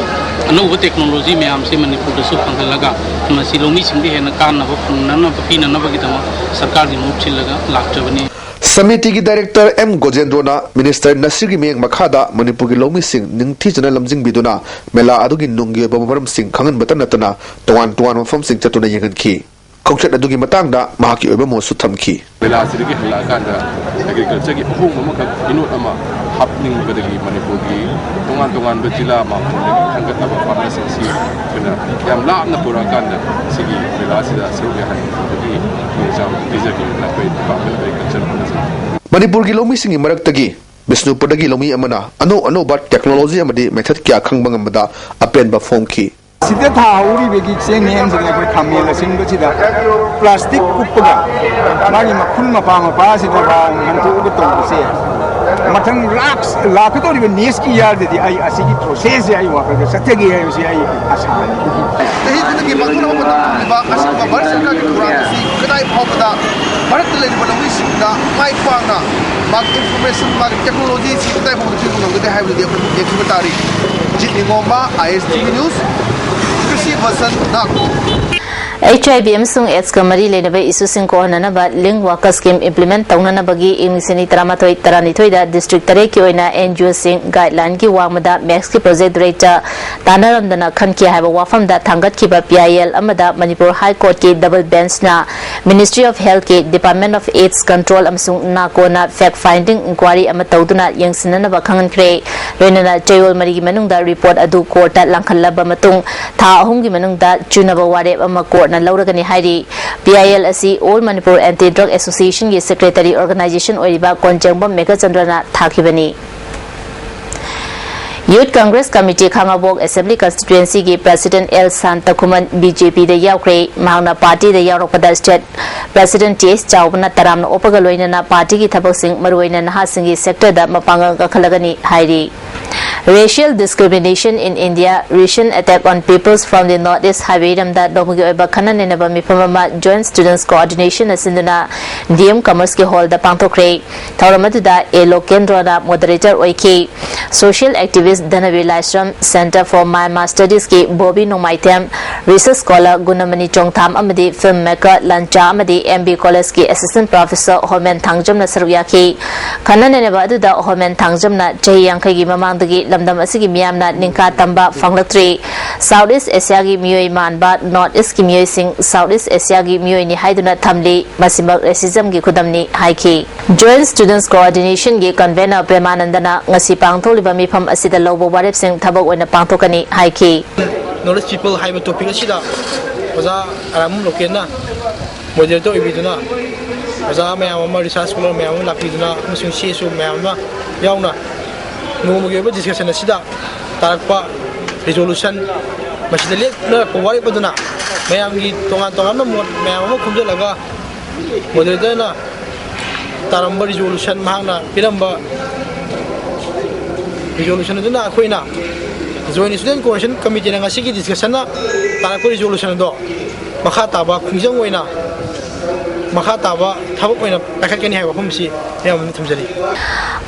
ꯑꯅꯧꯕ ꯇꯦꯛꯅꯣꯂꯣꯖꯤ ꯃꯌꯥꯝꯁꯤ ꯃꯅꯤꯄꯨꯔꯗꯁꯨ ꯐꯪꯍꯜꯂꯒ ꯃꯁꯤ ꯂꯧꯃꯤꯁꯤꯡꯗ ꯍꯦꯟꯅ ꯀꯥꯟꯅꯕ ꯐꯪꯅꯅꯕ ꯄꯤꯅꯅꯕꯒꯤꯗꯃꯛ ꯁꯔꯀꯥꯔꯒꯤ ꯃꯍꯨꯠ ꯁꯤꯜꯂꯒ ꯂꯥꯛꯆꯕꯅꯤ꯫ ꯁꯃꯤꯇꯤꯒꯤ ꯗꯥꯏꯔꯦꯛꯇꯔ ꯑꯦꯝ ꯒꯣꯖꯦꯟꯗ꯭ꯔꯣꯅ ꯃꯤꯅꯤꯁꯇꯔ ꯅꯁꯤꯔꯒꯤ ꯃꯤꯠꯌꯦꯡ ꯃꯈꯥꯗ ꯃꯅꯤꯄꯨꯔꯒꯤ ꯂꯧꯃꯤꯁꯤꯡ ꯅꯤꯡꯊꯤꯖꯅ ꯂꯝꯖꯤꯡꯕꯤꯗꯨꯅ ꯃꯦꯂꯥ ꯑꯗꯨꯒꯤ ꯅꯨꯡꯒꯤ ꯑꯣꯏꯕ ꯃꯔꯝꯁꯤꯡ ꯈꯪꯍꯟꯕꯇ ꯅꯠꯇꯅ ꯇꯣꯉꯥꯟ ꯇꯣꯉꯥꯟꯕ ꯃꯐꯝꯁꯤꯡ ꯆꯠꯇꯨꯅ ꯌꯦꯡꯍꯟꯈꯤ꯫ ꯈꯣꯡꯆꯠ ꯑꯗꯨꯒꯤ ꯃꯇꯥꯡꯗ ꯃꯍꯥꯛꯀꯤ ꯑꯣꯏꯕ ꯃꯣꯠꯁꯨ ꯊꯝꯈꯤ꯫ ꯃꯦꯂꯥꯁꯤꯗꯒꯤ ꯍꯜꯂꯛꯑꯀꯥꯟꯗ ꯑꯦꯒ꯭ꯔꯤꯀꯜꯆꯔꯒꯤ ꯑꯍꯣꯡꯕ ꯑꯃꯈꯛ ꯏꯅꯣꯠ ꯑꯃ ꯍꯥꯞꯅꯤꯡꯕꯗꯒꯤ ꯃꯅꯤꯄꯨꯔꯒꯤ ꯇꯣꯉꯥꯟ ꯇꯣꯉꯥꯟꯕ ꯖꯤꯂꯥ ꯃꯥꯄꯟꯗꯒꯤ ꯈꯟꯒꯠꯂꯕ ꯐꯥꯔꯃꯔꯁꯤꯡꯁꯤ ꯑꯩꯈꯣꯏꯅ ꯌꯥꯝ ꯂꯥꯞꯅ ꯄꯨꯔꯛꯑꯀꯥꯟꯗ ꯁꯤꯒꯤ ꯃꯦꯂꯥꯁꯤꯗ ꯁꯔꯨꯛ ꯌꯥꯍꯟꯕꯒꯤ ꯈꯨꯗꯣꯡꯆꯥꯕ ꯄꯤꯖꯒꯦꯅ ꯑꯩꯈꯣꯏ ꯗꯤꯄꯥꯔꯠꯃꯦꯟ ꯑꯦꯒ꯭ꯔꯤꯀꯜꯆꯔ ꯍꯣꯠꯅꯖꯩ꯫ ꯃꯅꯤꯄꯨꯔꯒꯤ ꯂꯧꯃꯤꯁꯤꯡꯒꯤ ꯃꯔꯛꯇꯒꯤ ꯕꯤꯁꯅꯨꯄꯨꯔꯗꯒꯤ ꯂꯧꯃꯤ ꯑꯃꯅ ꯑꯅꯧ ꯑꯅꯧꯕ ꯇꯦꯛꯅꯣꯂꯣꯖꯤ ꯑꯃꯗꯤ ꯃꯦꯊꯗ ꯀꯌꯥ ꯈꯪꯕ ꯉꯝꯕꯗ ꯑꯄꯦꯟꯕ ꯐꯣꯡꯈꯤ꯫ ꯁꯤꯗ ꯊꯥꯍꯧꯔꯤꯕꯒꯤ ꯆꯦꯡ ꯍꯦꯟꯁꯤꯅ ꯑꯩꯈꯣꯏ ꯈꯥꯃꯦꯟ ꯑꯁꯤꯟꯕꯁꯤꯗ ꯄ꯭ꯂꯥꯁꯇꯤꯛ ꯀꯨꯞꯄꯒ ꯃꯥꯒꯤ ꯃꯈꯨꯟ ꯃꯄꯥ ꯃꯄꯥꯁꯤꯗ ꯔꯥꯎꯟ ꯍꯟꯗꯣꯛꯑꯒ ꯇꯧꯕꯁꯦ, ꯃꯊꯪ ꯂꯥꯛ-, ꯂꯥꯛꯀꯗꯧꯔꯤꯕ ꯅꯦꯛꯁꯀꯤ ꯏꯌꯥꯔꯗꯗꯤ ꯑꯩ ꯑꯁꯤꯒꯤ ꯄ꯭ꯔꯣꯁꯦꯁꯁꯦ ꯑꯩ ꯋꯥꯈꯜꯗ ꯆꯠꯊꯒꯦ ꯍꯥꯏꯕꯁꯤ ꯑꯩ ꯑꯁꯥꯅꯤ꯫ ꯆꯍꯤ ꯈꯨꯗꯤꯡꯒꯤ ꯄꯥꯡꯊꯣꯛꯅꯕ ꯍꯣꯠꯅꯔꯤꯕ ꯑꯁꯤꯒꯨꯝꯕ ꯚꯥꯔꯠ ꯁꯔꯀꯥꯔꯒꯤ ꯊꯧꯔꯥꯡ ꯑꯁꯤ ꯀꯗꯥꯏ ꯐꯥꯎꯕꯗ ꯚꯥꯔꯠꯇ ꯂꯩꯔꯤꯕ ꯂꯧꯃꯤꯁꯤꯡꯅ ꯃꯥꯏ ꯄꯥꯛꯅ ꯃꯥꯒꯤ ꯏꯟꯐꯣꯔꯃꯦꯁꯟ, ꯃꯥꯒꯤ ꯇꯦꯛꯅꯣꯂꯣꯖꯤꯁꯤ ꯀꯗꯥꯏ ꯐꯥꯎꯕꯗ ꯄꯤꯕ ꯉꯝꯒꯅꯤ ꯍꯥꯏꯕꯗꯨꯗꯤ ꯑꯩꯈꯣꯏ ꯌꯦꯡꯈꯤꯕ ꯇꯥꯔꯤ꯫ Jeet Ningomba, I S T V news, Krishi Bhawan, Nagpur. H I V ꯑꯃꯁꯨꯡ ꯑꯦꯗꯁꯀ ꯃꯔꯤ ꯂꯩꯅꯕ ꯏꯁꯨꯁꯤꯡ ꯀꯣꯛꯍꯟꯅꯅꯕ ꯂꯤꯡ ꯋꯥꯀꯔ ꯁ꯭ꯀꯤꯝ ꯏꯝꯄ꯭ꯂꯤꯃꯦꯟꯠ ꯇꯧꯅꯅꯕꯒꯤ ꯏꯪ ꯂꯤꯁꯤꯡ ꯑꯅꯤ ꯇꯔꯥꯃꯥꯊꯣꯏ ꯇꯔꯥꯅꯤꯊꯣꯏꯗ ꯗꯤꯁꯇ꯭ꯔꯤꯛ ꯇꯔꯦꯠꯀꯤ ꯑꯣꯏꯅ ꯑꯦꯟ ꯖꯤ ꯑꯣꯁꯤꯡ ꯒꯥꯏꯗꯂꯥꯏꯟꯒꯤ ꯋꯥꯡꯃꯗ ꯃꯦꯛꯁꯀꯤ ꯄ꯭ꯔꯣꯖꯦꯛ ꯗꯤꯔꯦꯛꯇꯔ ꯇꯥꯟꯅꯔꯝꯗꯅ ꯈꯟꯈꯤ ꯍꯥꯏꯕ ꯋꯥꯐꯝꯗ ꯊꯥꯡꯒꯠꯈꯤꯕ ꯄꯤ ꯑꯥꯏ ꯑꯦꯜ ꯑꯃꯗ ꯃꯅꯤꯄꯨꯔ ꯍꯥꯏ ꯀꯣꯔꯠꯀꯤ ꯗꯕꯜ ꯕꯦꯟꯆꯅ Ministry of Healthꯀꯤ Department of AIDS Control ꯑꯃꯁꯨꯡ ꯅꯥꯀꯣꯅ fact finding inquiry ꯑꯃ ꯇꯧꯗꯨꯅ ꯌꯦꯡꯁꯤꯟꯅꯅꯕ ꯈꯪꯍꯟꯈ꯭ꯔꯦ꯫ ꯂꯣꯏꯅꯅ ꯆꯌꯣꯜ ꯃꯔꯤꯒꯤ ꯃꯅꯨꯡꯗ ꯔꯤꯄꯣꯔꯠ ꯑꯗꯨ ꯀꯣꯔꯠꯇ ꯂꯥꯡꯈꯠꯂꯕ ꯃꯇꯨꯡ, ꯊꯥ ꯑꯍꯨꯝꯒꯤ ꯃꯅꯨꯡꯗ ꯆꯨꯅꯕ ꯋꯥꯔꯦꯞ ꯑꯃ ꯀꯣꯔꯠꯅ ꯂꯧꯔꯒꯅꯤ ꯍꯥꯏꯔꯤ꯫ ꯄꯤ ꯑꯥꯏ ꯑꯦꯜ ꯑꯁꯤ All Manipur Anti Drug Associationꯒꯤ secretary organization ꯑꯣꯏꯔꯤꯕ ꯀꯣꯟꯖꯦꯡꯕꯝ ꯃꯦꯘꯆꯟꯗ꯭ꯔꯅ ꯊꯥꯈꯤꯕꯅꯤ꯫ Youth Congress Committee Khangabok Assembly Constituency ꯒꯤ President L Shantakhuman B J P ꯗ ꯌꯥꯎꯈ꯭ꯔꯦ꯫ ꯃꯍꯥꯛꯅ party ꯗ ꯌꯥꯎꯔꯛꯄꯗ State President T H ꯆꯥꯎꯕꯅ ꯇꯔꯥꯝꯅ ꯑꯣꯛꯄꯒ ꯂꯣꯏꯅꯅ party ꯒꯤ ꯊꯕꯛꯁꯤꯡ, ꯃꯔꯨꯑꯣꯏꯅ ꯅꯍꯥꯁꯤꯡꯒꯤ sector ꯗ ꯃꯄꯥꯡꯒꯜ ꯀꯟꯈꯠꯂꯒꯅꯤ ꯍꯥꯏꯔꯤ꯫ Racial discrimination in India, recent attack on peoples from the North East ꯍꯥꯏꯕ ꯍꯤꯔꯝꯗ ꯅꯣꯡꯃꯒꯤ ꯑꯣꯏꯕ ꯈꯟꯅ ꯅꯩꯅꯕ ꯃꯤꯐꯝ ꯑꯃ Joint Students Coordination ꯅ ꯁꯤꯟꯗꯨꯅ D M Commerce ꯀꯤ hall ꯗ ꯄꯥꯡꯊꯣꯛꯈ꯭ꯔꯦ꯫ ꯊꯧꯔꯝ ꯑꯗꯨꯗ ꯑꯦ ꯂꯣꯀꯦꯟꯗ꯭ꯔꯣꯅ moderator ꯑꯣꯏꯈꯤ꯫ Social activist ꯙꯅꯕꯤꯔ Laishram, Center for Myanmar Studies ꯀꯤ ꯕꯣꯕꯤ ꯅꯣꯡꯃꯥꯏꯊꯦꯝ, research scholar ꯒꯨꯅꯃꯅꯤ ꯆꯣꯡꯊꯥꯝ ꯑꯃꯗꯤ film maker ꯂꯟꯆꯥ ꯑꯃꯗꯤ M B College ꯀꯤ assistant professor ꯍꯣꯃꯦꯟ ꯊꯥꯡꯖꯝꯅ ꯁꯔꯨꯛ ꯌꯥꯈꯤ꯫ ꯈꯟꯅ ꯅꯩꯅꯕ ꯑꯗꯨꯗ ꯍꯣꯃꯦꯟ ꯊꯥꯡꯖꯝꯅ ꯆꯍꯤ ꯌꯥꯡꯈꯩꯒꯤ ꯃꯃꯥꯡꯗꯒꯤ ꯂꯝꯗꯝ ꯑꯁꯤꯒꯤ ꯃꯤꯌꯥꯝꯅ ꯅꯤꯡꯈꯥ ꯇꯝꯕ ꯐꯪꯂꯛꯇ꯭ꯔꯤ꯫ South East Asia ꯒꯤ ꯃꯤꯑꯣꯏ ꯃꯥꯟꯕ North East ꯀꯤ ꯃꯤꯑꯣꯏꯁꯤꯡ South East Asia ꯒꯤ ꯃꯤꯑꯣꯏꯅꯤ ꯍꯥꯏꯗꯨꯅ ꯊꯝꯂꯤ꯫ ꯃꯁꯤꯃꯛ racism ꯒꯤ ꯈꯨꯗꯝꯅꯤ ꯍꯥꯏꯈꯤ꯫ Joint Students Coordination ꯒꯤ convener ꯄ꯭ꯔꯦꯃꯥꯅꯟꯗꯅ ꯉꯁꯤ ꯄꯥꯡꯊꯣꯛꯂꯤꯕ ꯃꯤꯐꯝ ꯑꯁꯤꯗ ꯂꯧꯕ ꯋꯥꯔꯦꯞꯁꯤꯡ ꯊꯕꯛ ꯑꯣꯏꯅ ꯄꯥꯡꯊꯣꯛꯀꯅꯤ ꯍꯥꯏꯈꯤ꯫ North East People ꯍꯥꯏꯕ topic ꯑꯁꯤꯗ ꯑꯣꯖꯥ ꯑꯔꯥꯝꯕꯝ ꯂꯣꯀꯦꯟꯅ moderator ꯑꯣꯏꯕꯤꯗꯨꯅ ꯑꯣꯖꯥ ꯃꯌꯥꯝ ꯑꯃ, research scholar ꯃꯌꯥꯝ ꯑꯃ ꯂꯥꯛꯄꯤꯗꯨꯅ ꯑꯃꯁꯨꯡ C S O ꯃꯌꯥꯝ ꯑꯃ ꯌꯥꯎꯅ ꯅꯣꯡꯃꯒꯤ ꯑꯣꯏꯕ discussion ꯑꯁꯤꯗ ꯇꯥꯔꯛꯄ resolution, ꯃꯁꯤꯗ ꯂꯦꯞꯅꯔꯛꯄ ꯋꯥꯔꯦꯞ ꯑꯗꯨꯅ ꯃꯌꯥꯝꯒꯤ ꯇꯣꯉꯥꯟ ꯇꯣꯉꯥꯟꯕ ꯃꯣꯠ ꯃꯌꯥꯝ ꯑꯃ ꯈꯣꯝꯖꯤꯜꯂꯒ moderator ꯅ ꯇꯥꯔꯝꯕ resolution, ꯃꯍꯥꯛꯅ ꯄꯤꯔꯝꯕ resolution ꯑꯗꯨꯅ ꯑꯩꯈꯣꯏꯅ Joint Student Coordination Committee ꯅ ꯉꯁꯤꯒꯤ discussion ꯅ ꯇꯥꯔꯛꯄ resolution ꯑꯗꯣ ꯃꯈꯥ ꯇꯥꯕ ꯈꯣꯡꯖꯪ ꯑꯣꯏꯅ, ꯃꯈꯥ ꯇꯥꯕ ꯊꯕꯛ ꯑꯣꯏꯅ ꯄꯥꯏꯈꯠꯀꯅꯤ ꯍꯥꯏꯕ ꯋꯥꯐꯝꯁꯤ ꯃꯌꯥꯝ ꯃꯃꯥꯡꯗ ꯊꯝꯖꯔꯤ꯫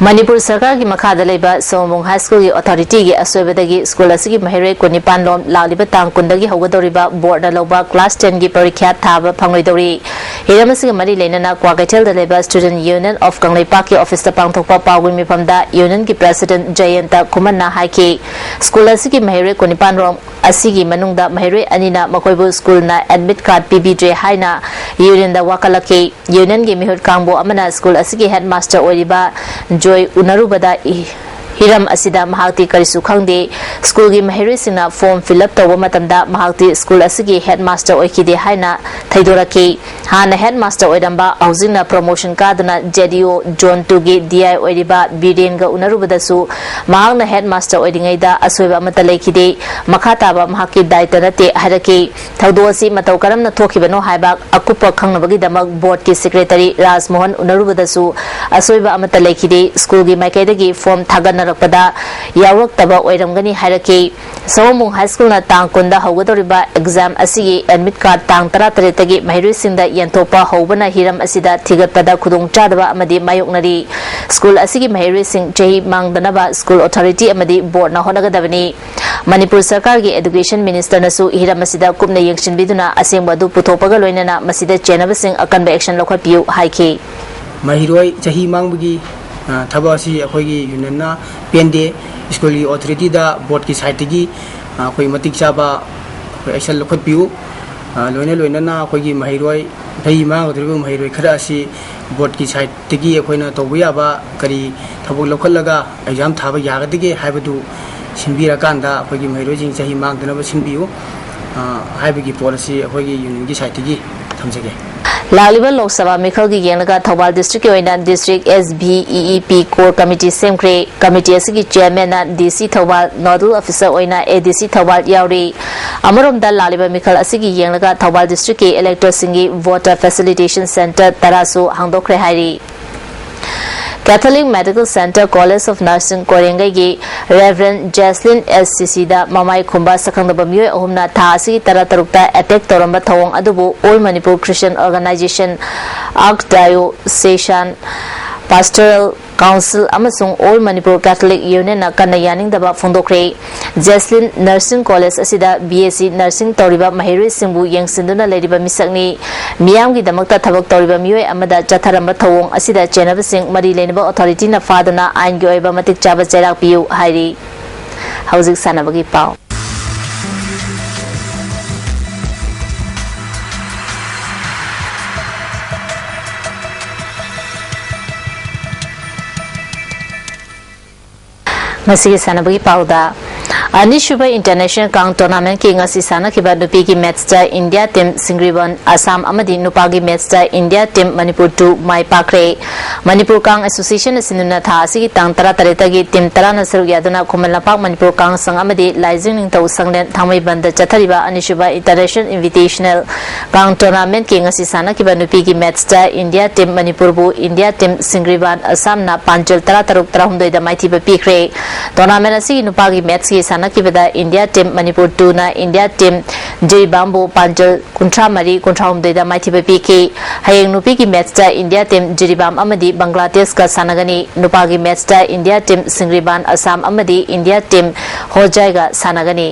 ꯃꯅꯤꯄꯨꯔ ꯁꯔꯀꯥꯔꯒꯤ ꯃꯈꯥꯗ ꯂꯩꯕ ꯁꯣꯃꯣꯡ High School ꯒꯤ authority ꯒꯤ ꯑꯁꯣꯏꯕꯗꯒꯤ school ꯑꯁꯤꯒꯤ ꯃꯍꯩꯔꯣꯏ ꯀꯨꯟꯅꯤꯄꯥꯟ ꯂꯣꯝ ꯂꯥꯛꯂꯤꯕ ꯇꯥꯡ ꯀꯨꯟꯗꯒꯤ ꯍꯧꯒꯗꯧꯔꯤꯕ board ꯅ ꯂꯧꯕ class ten ꯒꯤ ꯄꯔꯤꯈ꯭ꯌꯥ ꯊꯥꯕ ꯐꯪꯂꯣꯏꯗꯧꯔꯤ꯫ ꯍꯤꯔꯝ ꯑꯁꯤꯒ ꯃꯔꯤ ꯂꯩꯅꯅ ꯀ꯭ꯋꯥꯀꯩꯊꯦꯜꯗ ꯂꯩꯕ Student Union of ꯀꯪꯂꯩꯄꯥꯛꯀꯤ office ꯇ ꯄꯥꯡꯊꯣꯛꯄ ꯄꯥꯎꯒꯤ ꯃꯤꯐꯝꯗ Union ꯒꯤ President ꯖꯌꯟꯇ ꯈꯨꯃꯟꯅ ꯍꯥꯏꯈꯤ꯫ School ꯑꯁꯤꯒꯤ ꯃꯍꯩꯔꯣꯏ ꯀꯨꯟꯅꯤꯄꯥꯟ ꯔꯣꯝ ꯑꯁꯤꯒꯤ ꯃꯅꯨꯡꯗ ꯃꯍꯩꯔꯣꯏ ꯑꯅꯤꯅ ꯃꯈꯣꯏꯕꯨ school ꯅ admit card ꯄꯤꯕꯤꯗ꯭ꯔꯦ ꯍꯥꯏꯅ Union ꯗ ꯋꯥꯀꯠꯂꯛꯈꯤ꯫ Union ꯒꯤ ꯃꯤꯍꯨꯠ ꯀꯥꯡꯕꯨ ꯑꯃꯅ school ꯑꯁꯤꯒꯤ headmaster ꯑꯣꯏꯔꯤꯕ ꯖꯣꯏ ꯎꯅꯔꯨꯕꯗ ꯏ-, ꯍꯤꯔꯝ ꯑꯁꯤꯗ ꯃꯍꯥꯛꯇꯤ ꯀꯔꯤꯁꯨ ꯈꯪꯗꯦ꯫ ꯁ꯭ꯀꯨꯜꯒꯤ ꯃꯍꯩꯔꯣꯏꯁꯤꯡꯅ ꯐꯣꯔꯝ ꯐꯤꯜ ꯑꯞ ꯇꯧꯕ ꯃꯇꯝꯗ ꯃꯍꯥꯛꯇꯤ ꯁ꯭ꯀꯨꯜ ꯑꯁꯤꯒꯤ ꯍꯦꯗꯃꯥꯁꯇꯔ ꯑꯣꯏꯈꯤꯗꯦ ꯍꯥꯏꯅ ꯊꯩꯗꯣꯔꯛꯈꯤ꯫ ꯍꯥꯟꯅ ꯍꯦꯗꯃꯥꯁꯇꯔ ꯑꯣꯏꯔꯝꯕ, ꯍꯧꯖꯤꯛꯅ ꯄ꯭ꯔꯣꯃꯣꯁꯟ ꯀꯥꯗꯨꯅ ꯖꯦ ꯗꯤ ꯑꯣ ꯖꯣꯟ ꯇꯨꯒꯤ ꯗꯤ ꯑꯥꯏ ꯑꯣꯏꯔꯤꯕ ꯕꯤꯔꯦꯟꯒ ꯎꯅꯔꯨꯕꯗꯁꯨ ꯃꯍꯥꯛꯅ ꯍꯦꯗꯃꯥꯁꯇꯔ ꯑꯣꯏꯔꯤꯉꯩꯗ ꯑꯁꯣꯏꯕ ꯑꯃꯠꯇ ꯂꯩꯈꯤꯗꯦ꯫ ꯃꯈꯥ ꯇꯥꯕ ꯃꯍꯥꯛꯀꯤ ꯗꯥꯏꯇ ꯅꯠꯇꯦ ꯍꯥꯏꯔꯛꯈꯤ꯫ ꯊꯧꯗꯣꯛ ꯑꯁꯤ ꯃꯇꯧ ꯀꯔꯝꯅ ꯊꯣꯛꯈꯤꯕꯅꯣ ꯍꯥꯏꯕ ꯑꯀꯨꯞꯄ ꯈꯪꯅꯕꯒꯤꯗꯃꯛ ꯕꯣꯔꯗꯀꯤ ꯁꯦꯀ꯭ꯔꯦꯇꯔꯤ ꯔꯥꯖꯃꯣꯍꯟ ꯎꯅꯔꯨꯕꯗꯁꯨ ꯑꯁꯣꯏꯕ ꯑꯃꯠꯇ ꯂꯩꯈꯤꯗꯦ꯫ ꯁ꯭ꯀꯨꯜꯒꯤ ꯃꯥꯏꯀꯩꯗꯒꯤ ꯐꯣꯔꯝ ꯊꯥꯒꯠꯅꯔꯛꯄꯗ ꯌꯥꯎꯔꯛꯇꯕ ꯑꯣꯏꯔꯝꯒꯅꯤ ꯍꯥꯏꯔꯛꯈꯤ꯫ ꯁꯑꯣꯝꯕꯨꯡ ꯍꯥꯏ ꯁ꯭ꯀꯨꯜꯅ ꯇꯥꯡ ꯀꯨꯟꯗ ꯍꯧꯒꯗꯧꯔꯤꯕ ꯑꯦꯛꯖꯥꯝ ꯑꯁꯤꯒꯤ ꯑꯦꯗꯃꯤꯠ ꯀꯥꯔꯗ ꯇꯥꯡ ꯇꯔꯥꯇꯔꯦꯠꯇꯒꯤ ꯃꯍꯩꯔꯣꯏꯁꯤꯡꯗ ꯌꯦꯟꯊꯣꯛꯄ ꯍꯧꯕꯅ ꯍꯤꯔꯝ ꯑꯁꯤꯗ ꯊꯤꯒꯠꯄꯗ ꯈꯨꯗꯣꯡꯆꯥꯗꯕ ꯑꯃꯗꯤ ꯃꯥꯌꯣꯛꯅꯔꯤ꯫ ꯁ꯭ꯀꯨꯜ ꯑꯁꯤꯒꯤ ꯃꯍꯩꯔꯣꯏꯁꯤꯡ ꯆꯍꯤ ꯃꯥꯡꯗꯅꯕ ꯁ꯭ꯀꯨꯜ ꯑꯣꯊꯣꯔꯤꯇꯤ ꯑꯃꯗꯤ ꯕꯣꯔꯗꯅ ꯍꯣꯠꯅꯒꯗꯕꯅꯤ꯫ ꯃꯅꯤꯄꯨꯔ ꯁꯔꯀꯥꯔꯒꯤ ꯑꯦꯗꯨꯀꯦꯁꯟ ꯃꯤꯅꯤꯁꯇꯔꯅꯁꯨ ꯍꯤꯔꯝ ꯑꯁꯤꯗ ꯀꯨꯞꯅ ꯌꯦꯡꯁꯤꯟꯕꯤꯗꯨꯅ ꯑꯁꯦꯡꯕ ꯑꯗꯨ ꯄꯨꯊꯣꯛꯄꯒ ꯂꯣꯏꯅꯅ ꯃꯁꯤꯗ ꯆꯦꯟꯅꯕꯁꯤꯡ ꯑꯀꯟꯕ ꯑꯦꯛꯁꯟ ꯂꯧꯈꯠꯄꯤꯌꯨ ꯍꯥꯏꯈꯤ꯫ ꯃꯍꯩꯔꯣꯏ ꯆꯍꯤ ꯃꯥꯡꯕꯒꯤ, ꯑ, ꯊꯕꯛ ꯑꯁꯤ ꯑꯩꯈꯣꯏꯒꯤ ꯌꯨꯅꯤꯌꯟꯅ ꯄꯦꯟꯗꯦ꯫ ꯁ꯭ꯀꯨꯜꯒꯤ ꯑꯣꯊꯣꯔꯤꯇꯤꯗ ꯕꯣꯔꯗꯀꯤ ꯁꯥꯏꯠꯇꯒꯤ, ꯑ, ꯑꯩꯈꯣꯏ ꯃꯇꯤꯛ ꯆꯥꯕ ꯑꯩꯈꯣꯏ ꯑꯦꯛꯁꯟ ꯂꯧꯈꯠꯄꯤꯌꯨ꯫ ꯑ, ꯂꯣꯏꯅ ꯂꯣꯏꯅꯅ ꯑꯩꯈꯣꯏꯒꯤ ꯃꯍꯩꯔꯣꯏ, ꯆꯍꯤ ꯃꯥꯡꯒꯗꯧꯔꯤꯕ ꯃꯍꯩꯔꯣꯏ ꯈꯔ ꯑꯁꯤ ꯕꯣꯔꯗꯀꯤ ꯁꯥꯏꯠꯇꯒꯤ ꯑꯩꯈꯣꯏꯅ ꯇꯧꯕ ꯌꯥꯕ ꯀꯔꯤ ꯊꯕꯛ ꯂꯧꯈꯠꯂꯒ ꯑꯦꯛꯖꯥꯝ ꯊꯥꯕ ꯌꯥꯒꯗꯒꯦ ꯍꯥꯏꯕꯗꯨ ꯁꯤꯟꯕꯤꯔꯀꯥꯟꯗ ꯑꯩꯈꯣꯏꯒꯤ ꯃꯍꯩꯔꯣꯏꯁꯤꯡ ꯆꯍꯤ ꯃꯥꯡꯗꯅꯕ ꯁꯤꯟꯕꯤꯌꯨ, ꯑ, ꯍꯥꯏꯕꯒꯤ ꯄꯣꯠ ꯑꯁꯤ ꯑꯩꯈꯣꯏꯒꯤ ꯌꯨꯅꯤꯌꯟꯒꯤ ꯁꯥꯏꯠꯇꯒꯤ ꯊꯝꯖꯒꯦ꯫ ꯂꯥꯛꯂꯤꯕ ꯂꯣꯛ ꯁꯚꯥ ꯃꯤꯈꯜꯒꯤ ꯌꯦꯡꯂꯒ ꯊꯧꯕꯥꯜ ꯗꯤꯁꯇ꯭ꯔꯤꯛꯀꯤ ꯑꯣꯏꯅ ꯗꯤꯁꯇ꯭ꯔꯤꯛ ꯑꯦꯁ ꯚꯤ ꯏ ꯏ ꯄꯤ ꯀꯣꯔ ꯀꯃꯤꯇꯤ ꯁꯦꯝꯈ꯭ꯔꯦ꯫ ꯀꯃꯤꯇꯤ ꯑꯁꯤꯒꯤ ꯆꯤꯌꯔꯃꯦꯟꯅ ꯗꯤ ꯁꯤ ꯊꯧꯕꯥꯜ, ꯅꯣꯗꯜ ꯑꯣꯐꯤꯁꯔ ꯑꯣꯏꯅ ꯑꯦ ꯗꯤ ꯁꯤ ꯊꯧꯕꯥꯜ ꯌꯥꯎꯔꯤ꯫ ꯑꯃꯔꯣꯝꯗ ꯂꯥꯛꯂꯤꯕ ꯃꯤꯈꯜ ꯑꯁꯤꯒꯤ ꯌꯦꯡꯂꯒ ꯊꯧꯕꯥꯜ ꯗꯤꯁꯇ꯭ꯔꯤꯛꯀꯤ ꯏꯂꯦꯛꯇꯔꯁꯤꯡꯒꯤ ꯚꯣꯇꯔ ꯐꯦꯁꯤꯂꯤꯇꯦꯁꯟ ꯁꯦꯟꯇꯔ ꯇꯔꯥꯁꯨ ꯍꯥꯡꯗꯣꯛꯈ꯭ꯔꯦ ꯍꯥꯏꯔꯤ꯫ Catholic Medical Center College of Nursing ꯀꯣꯏꯔꯦꯡꯒꯩꯒꯤ ꯔꯦꯚꯔꯦꯟ ꯖꯦꯁꯂꯤꯟ ꯑꯦꯁ ꯁꯤꯁꯤꯗ ꯃꯃꯥꯏ ꯈꯨꯝꯕ ꯁꯛꯈꯪꯗꯕ ꯃꯤꯑꯣꯏ ꯑꯍꯨꯝꯅ ꯊꯥ ꯑꯁꯤꯒꯤ ꯇꯔꯥ ꯇꯔꯨꯛꯇ ꯑꯦꯇꯦꯛ ꯇꯧꯔꯝꯕ ꯊꯧꯑꯣꯡ ꯑꯗꯨꯕꯨ All Manipur Christian Organization, Archdiocese Pastoral Council ꯑꯃꯁꯨꯡ All Manipur Catholic Unionꯅ ꯀꯟꯅ ꯌꯥꯅꯤꯡꯗꯕ ꯐꯣꯡꯗꯣꯛꯈ꯭ꯔꯦ꯫ ꯖꯦꯁꯂꯤꯟ ꯅꯔꯁꯤꯡ ꯀꯣꯂꯦꯖ ꯑꯁꯤꯗ ꯕꯤ ꯑꯦꯁ ꯁꯤ ꯅꯔꯁꯤꯡ ꯇꯧꯔꯤꯕ ꯃꯍꯩꯔꯣꯏꯁꯤꯡꯕꯨ ꯌꯦꯡꯁꯤꯟꯗꯨꯅ ꯂꯩꯔꯤꯕ ꯃꯤꯁꯛꯅꯤ꯫ ꯃꯤꯌꯥꯝꯒꯤꯗꯃꯛꯇ ꯊꯕꯛ ꯇꯧꯔꯤꯕ ꯃꯤꯑꯣꯏ ꯑꯃꯗ ꯆꯠꯊꯔꯝꯕ ꯊꯧꯑꯣꯡ ꯑꯁꯤꯗ ꯆꯦꯟꯅꯕꯁꯤꯡ ꯃꯔꯤ ꯂꯩꯅꯕ ꯑꯣꯊꯣꯔꯤꯇꯤꯅ ꯐꯥꯗꯨꯅ ꯑꯥꯏꯟꯒꯤ ꯑꯣꯏꯕ ꯃꯇꯤꯛ ꯆꯥꯕ ꯆꯩꯔꯥꯛ ꯄꯤꯌꯨ ꯍꯥꯏꯔꯤ꯫ ꯍꯧꯖꯤꯛ ꯁꯥꯟꯅꯕꯒꯤ ꯄꯥꯎ꯫ ꯃꯁꯤꯒꯤ ꯁꯥꯟꯅꯕꯒꯤ ꯄꯥꯎꯗ, ꯑꯅꯤꯁꯨꯕ International CANG Tournamentꯀꯤ ꯉꯁꯤ ꯁꯥꯟꯅꯈꯤꯕ ꯅꯨꯄꯤꯒꯤ matchꯇ India team ꯁꯤꯡꯒ꯭ꯔꯤꯕꯟ ꯑꯁꯥꯝ ꯑꯃꯗꯤ ꯅꯨꯄꯥꯒꯤ matchꯇ India team ꯃꯅꯤꯄꯨꯔ two ꯃꯥꯏ ꯄꯥꯛꯈ꯭ꯔꯦ꯫ ꯃꯅꯤꯄꯨꯔ CANG Associationꯅ ꯁꯤꯟꯗꯨꯅ ꯊꯥ ꯑꯁꯤꯒꯤ ꯇꯥꯡ ꯇꯔꯥꯇꯔꯦꯠꯇꯒꯤ team ꯇꯔꯥꯅ ꯁꯔꯨꯛ ꯌꯥꯗꯨꯅ ꯈꯨꯃꯟ ꯂꯝꯄꯥꯛ ꯃꯅꯤꯄꯨꯔ CANG ꯁꯪ ꯑꯃꯗꯤ ꯂꯥꯏꯖꯤꯡ ꯅꯤꯡꯊꯧ ꯁꯪꯂꯦꯟ ꯊꯥꯡꯃꯩꯕꯟꯗ ꯆꯠꯊꯔꯤꯕ ꯑꯅꯤꯁꯨꯕ International Invitational CANG Tournamentꯀꯤ ꯉꯁꯤ ꯁꯥꯟꯅꯈꯤꯕ ꯅꯨꯄꯤꯒꯤ matchꯇ India team ꯃꯅꯤꯄꯨꯔꯕꯨ India team ꯁꯤꯡꯒ꯭ꯔꯤꯕꯥꯟ ꯑꯁꯥꯝꯅ ꯄꯥꯟꯖꯜ ꯇꯔꯥꯇꯔꯨꯛ ꯇꯔꯥꯍꯨꯝꯗꯣꯏꯗ ꯃꯥꯏꯊꯤꯕ ꯄꯤꯈ꯭ꯔꯦ꯫ Tournament ꯑꯁꯤꯒꯤ ꯅꯨꯄꯥꯒꯤ matchꯀꯤ ꯁꯥꯟꯅꯈꯤꯕꯗ India team Manipur twoꯅ India team ꯖꯤꯔꯤꯕꯥꯝꯕꯨ ꯄꯥꯟꯖꯜ ꯀꯨꯟꯊ꯭ꯔꯥ ꯃꯔꯤ ꯀꯨꯟꯊ꯭ꯔꯥꯍꯨꯝꯗꯣꯏꯗ ꯃꯥꯏꯊꯤꯕ ꯄꯤꯈꯤ꯫ ꯍꯌꯦꯡ ꯅꯨꯄꯤꯒꯤ matchꯇ India team ꯖꯤꯔꯤꯕꯥꯝ ꯑꯃꯗꯤ ꯕꯪꯒ꯭ꯂꯥꯗꯦꯁꯀ ꯁꯥꯟꯅꯒꯅꯤ꯫ ꯅꯨꯄꯥꯒꯤ matchꯇ India team ꯁꯤꯡꯒ꯭ꯔꯤꯕꯥꯟ ꯑꯁꯥꯝ ꯑꯃꯗꯤ India team ꯍꯣꯖꯥꯏꯒ ꯁꯥꯟꯅꯒꯅꯤ꯫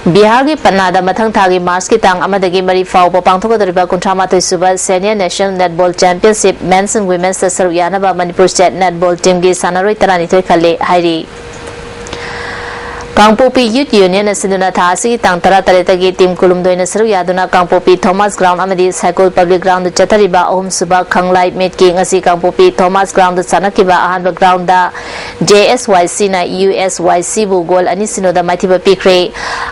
ꯕꯤꯍꯥꯔꯒꯤ ꯄꯠꯅꯥꯗ ꯃꯊꯪ ꯊꯥꯒꯤ ꯃꯥꯔꯆꯀꯤ ꯇꯥꯡ ꯑꯃꯗꯒꯤ ꯃꯔꯤ ꯐꯥꯎꯕ ꯄꯥꯡꯊꯣꯛꯀꯗꯧꯔꯤꯕ ꯀꯨꯟꯊ꯭ꯔꯥ ꯃꯥꯊꯣꯏ ꯁꯨꯕ Senior National Netball Championship Men's and Women'sꯇ ꯁꯔꯨꯛ ꯌꯥꯅꯕ ꯃꯅꯤꯄꯨꯔ State Netball Teamꯒꯤ ꯁꯥꯟꯅꯔꯣꯏ ꯇꯔꯥꯅꯤꯊꯣꯏ ꯈꯜꯂꯦ ꯍꯥꯏꯔꯤ꯫ ꯀꯥꯡꯄꯣꯛꯄꯤ Youth Unionꯅ ꯁꯤꯟꯗꯨꯅ ꯊꯥ ꯑꯁꯤꯒꯤ ꯇꯥꯡ ꯇꯔꯥꯇꯔꯦꯠꯇꯒꯤ team ꯀꯨꯟꯍꯨꯝꯗꯣꯏꯅ ꯁꯔꯨꯛ ꯌꯥꯗꯨꯅ ꯀꯥꯡꯄꯣꯛꯄꯤ Thomas Ground ꯑꯃꯗꯤ ꯁꯥꯏꯀꯨꯜ Public Groundꯗ ꯆꯠꯊꯔꯤꯕ ꯑꯍꯨꯝꯁꯨꯕ ꯈꯪꯂꯥꯏ meetꯀꯤ ꯉꯁꯤ ꯀꯥꯡꯄꯣꯛꯄꯤ Thomas Groundꯗ ꯁꯥꯟꯅꯈꯤꯕ ꯑꯍꯥꯟꯕ groundꯗ JSYCꯅ USYCꯕꯨ goal ꯑꯅꯤ ꯁꯤꯅꯣꯗ ꯃꯥꯏꯊꯤꯕ ꯄꯤꯈ꯭ꯔꯦ꯫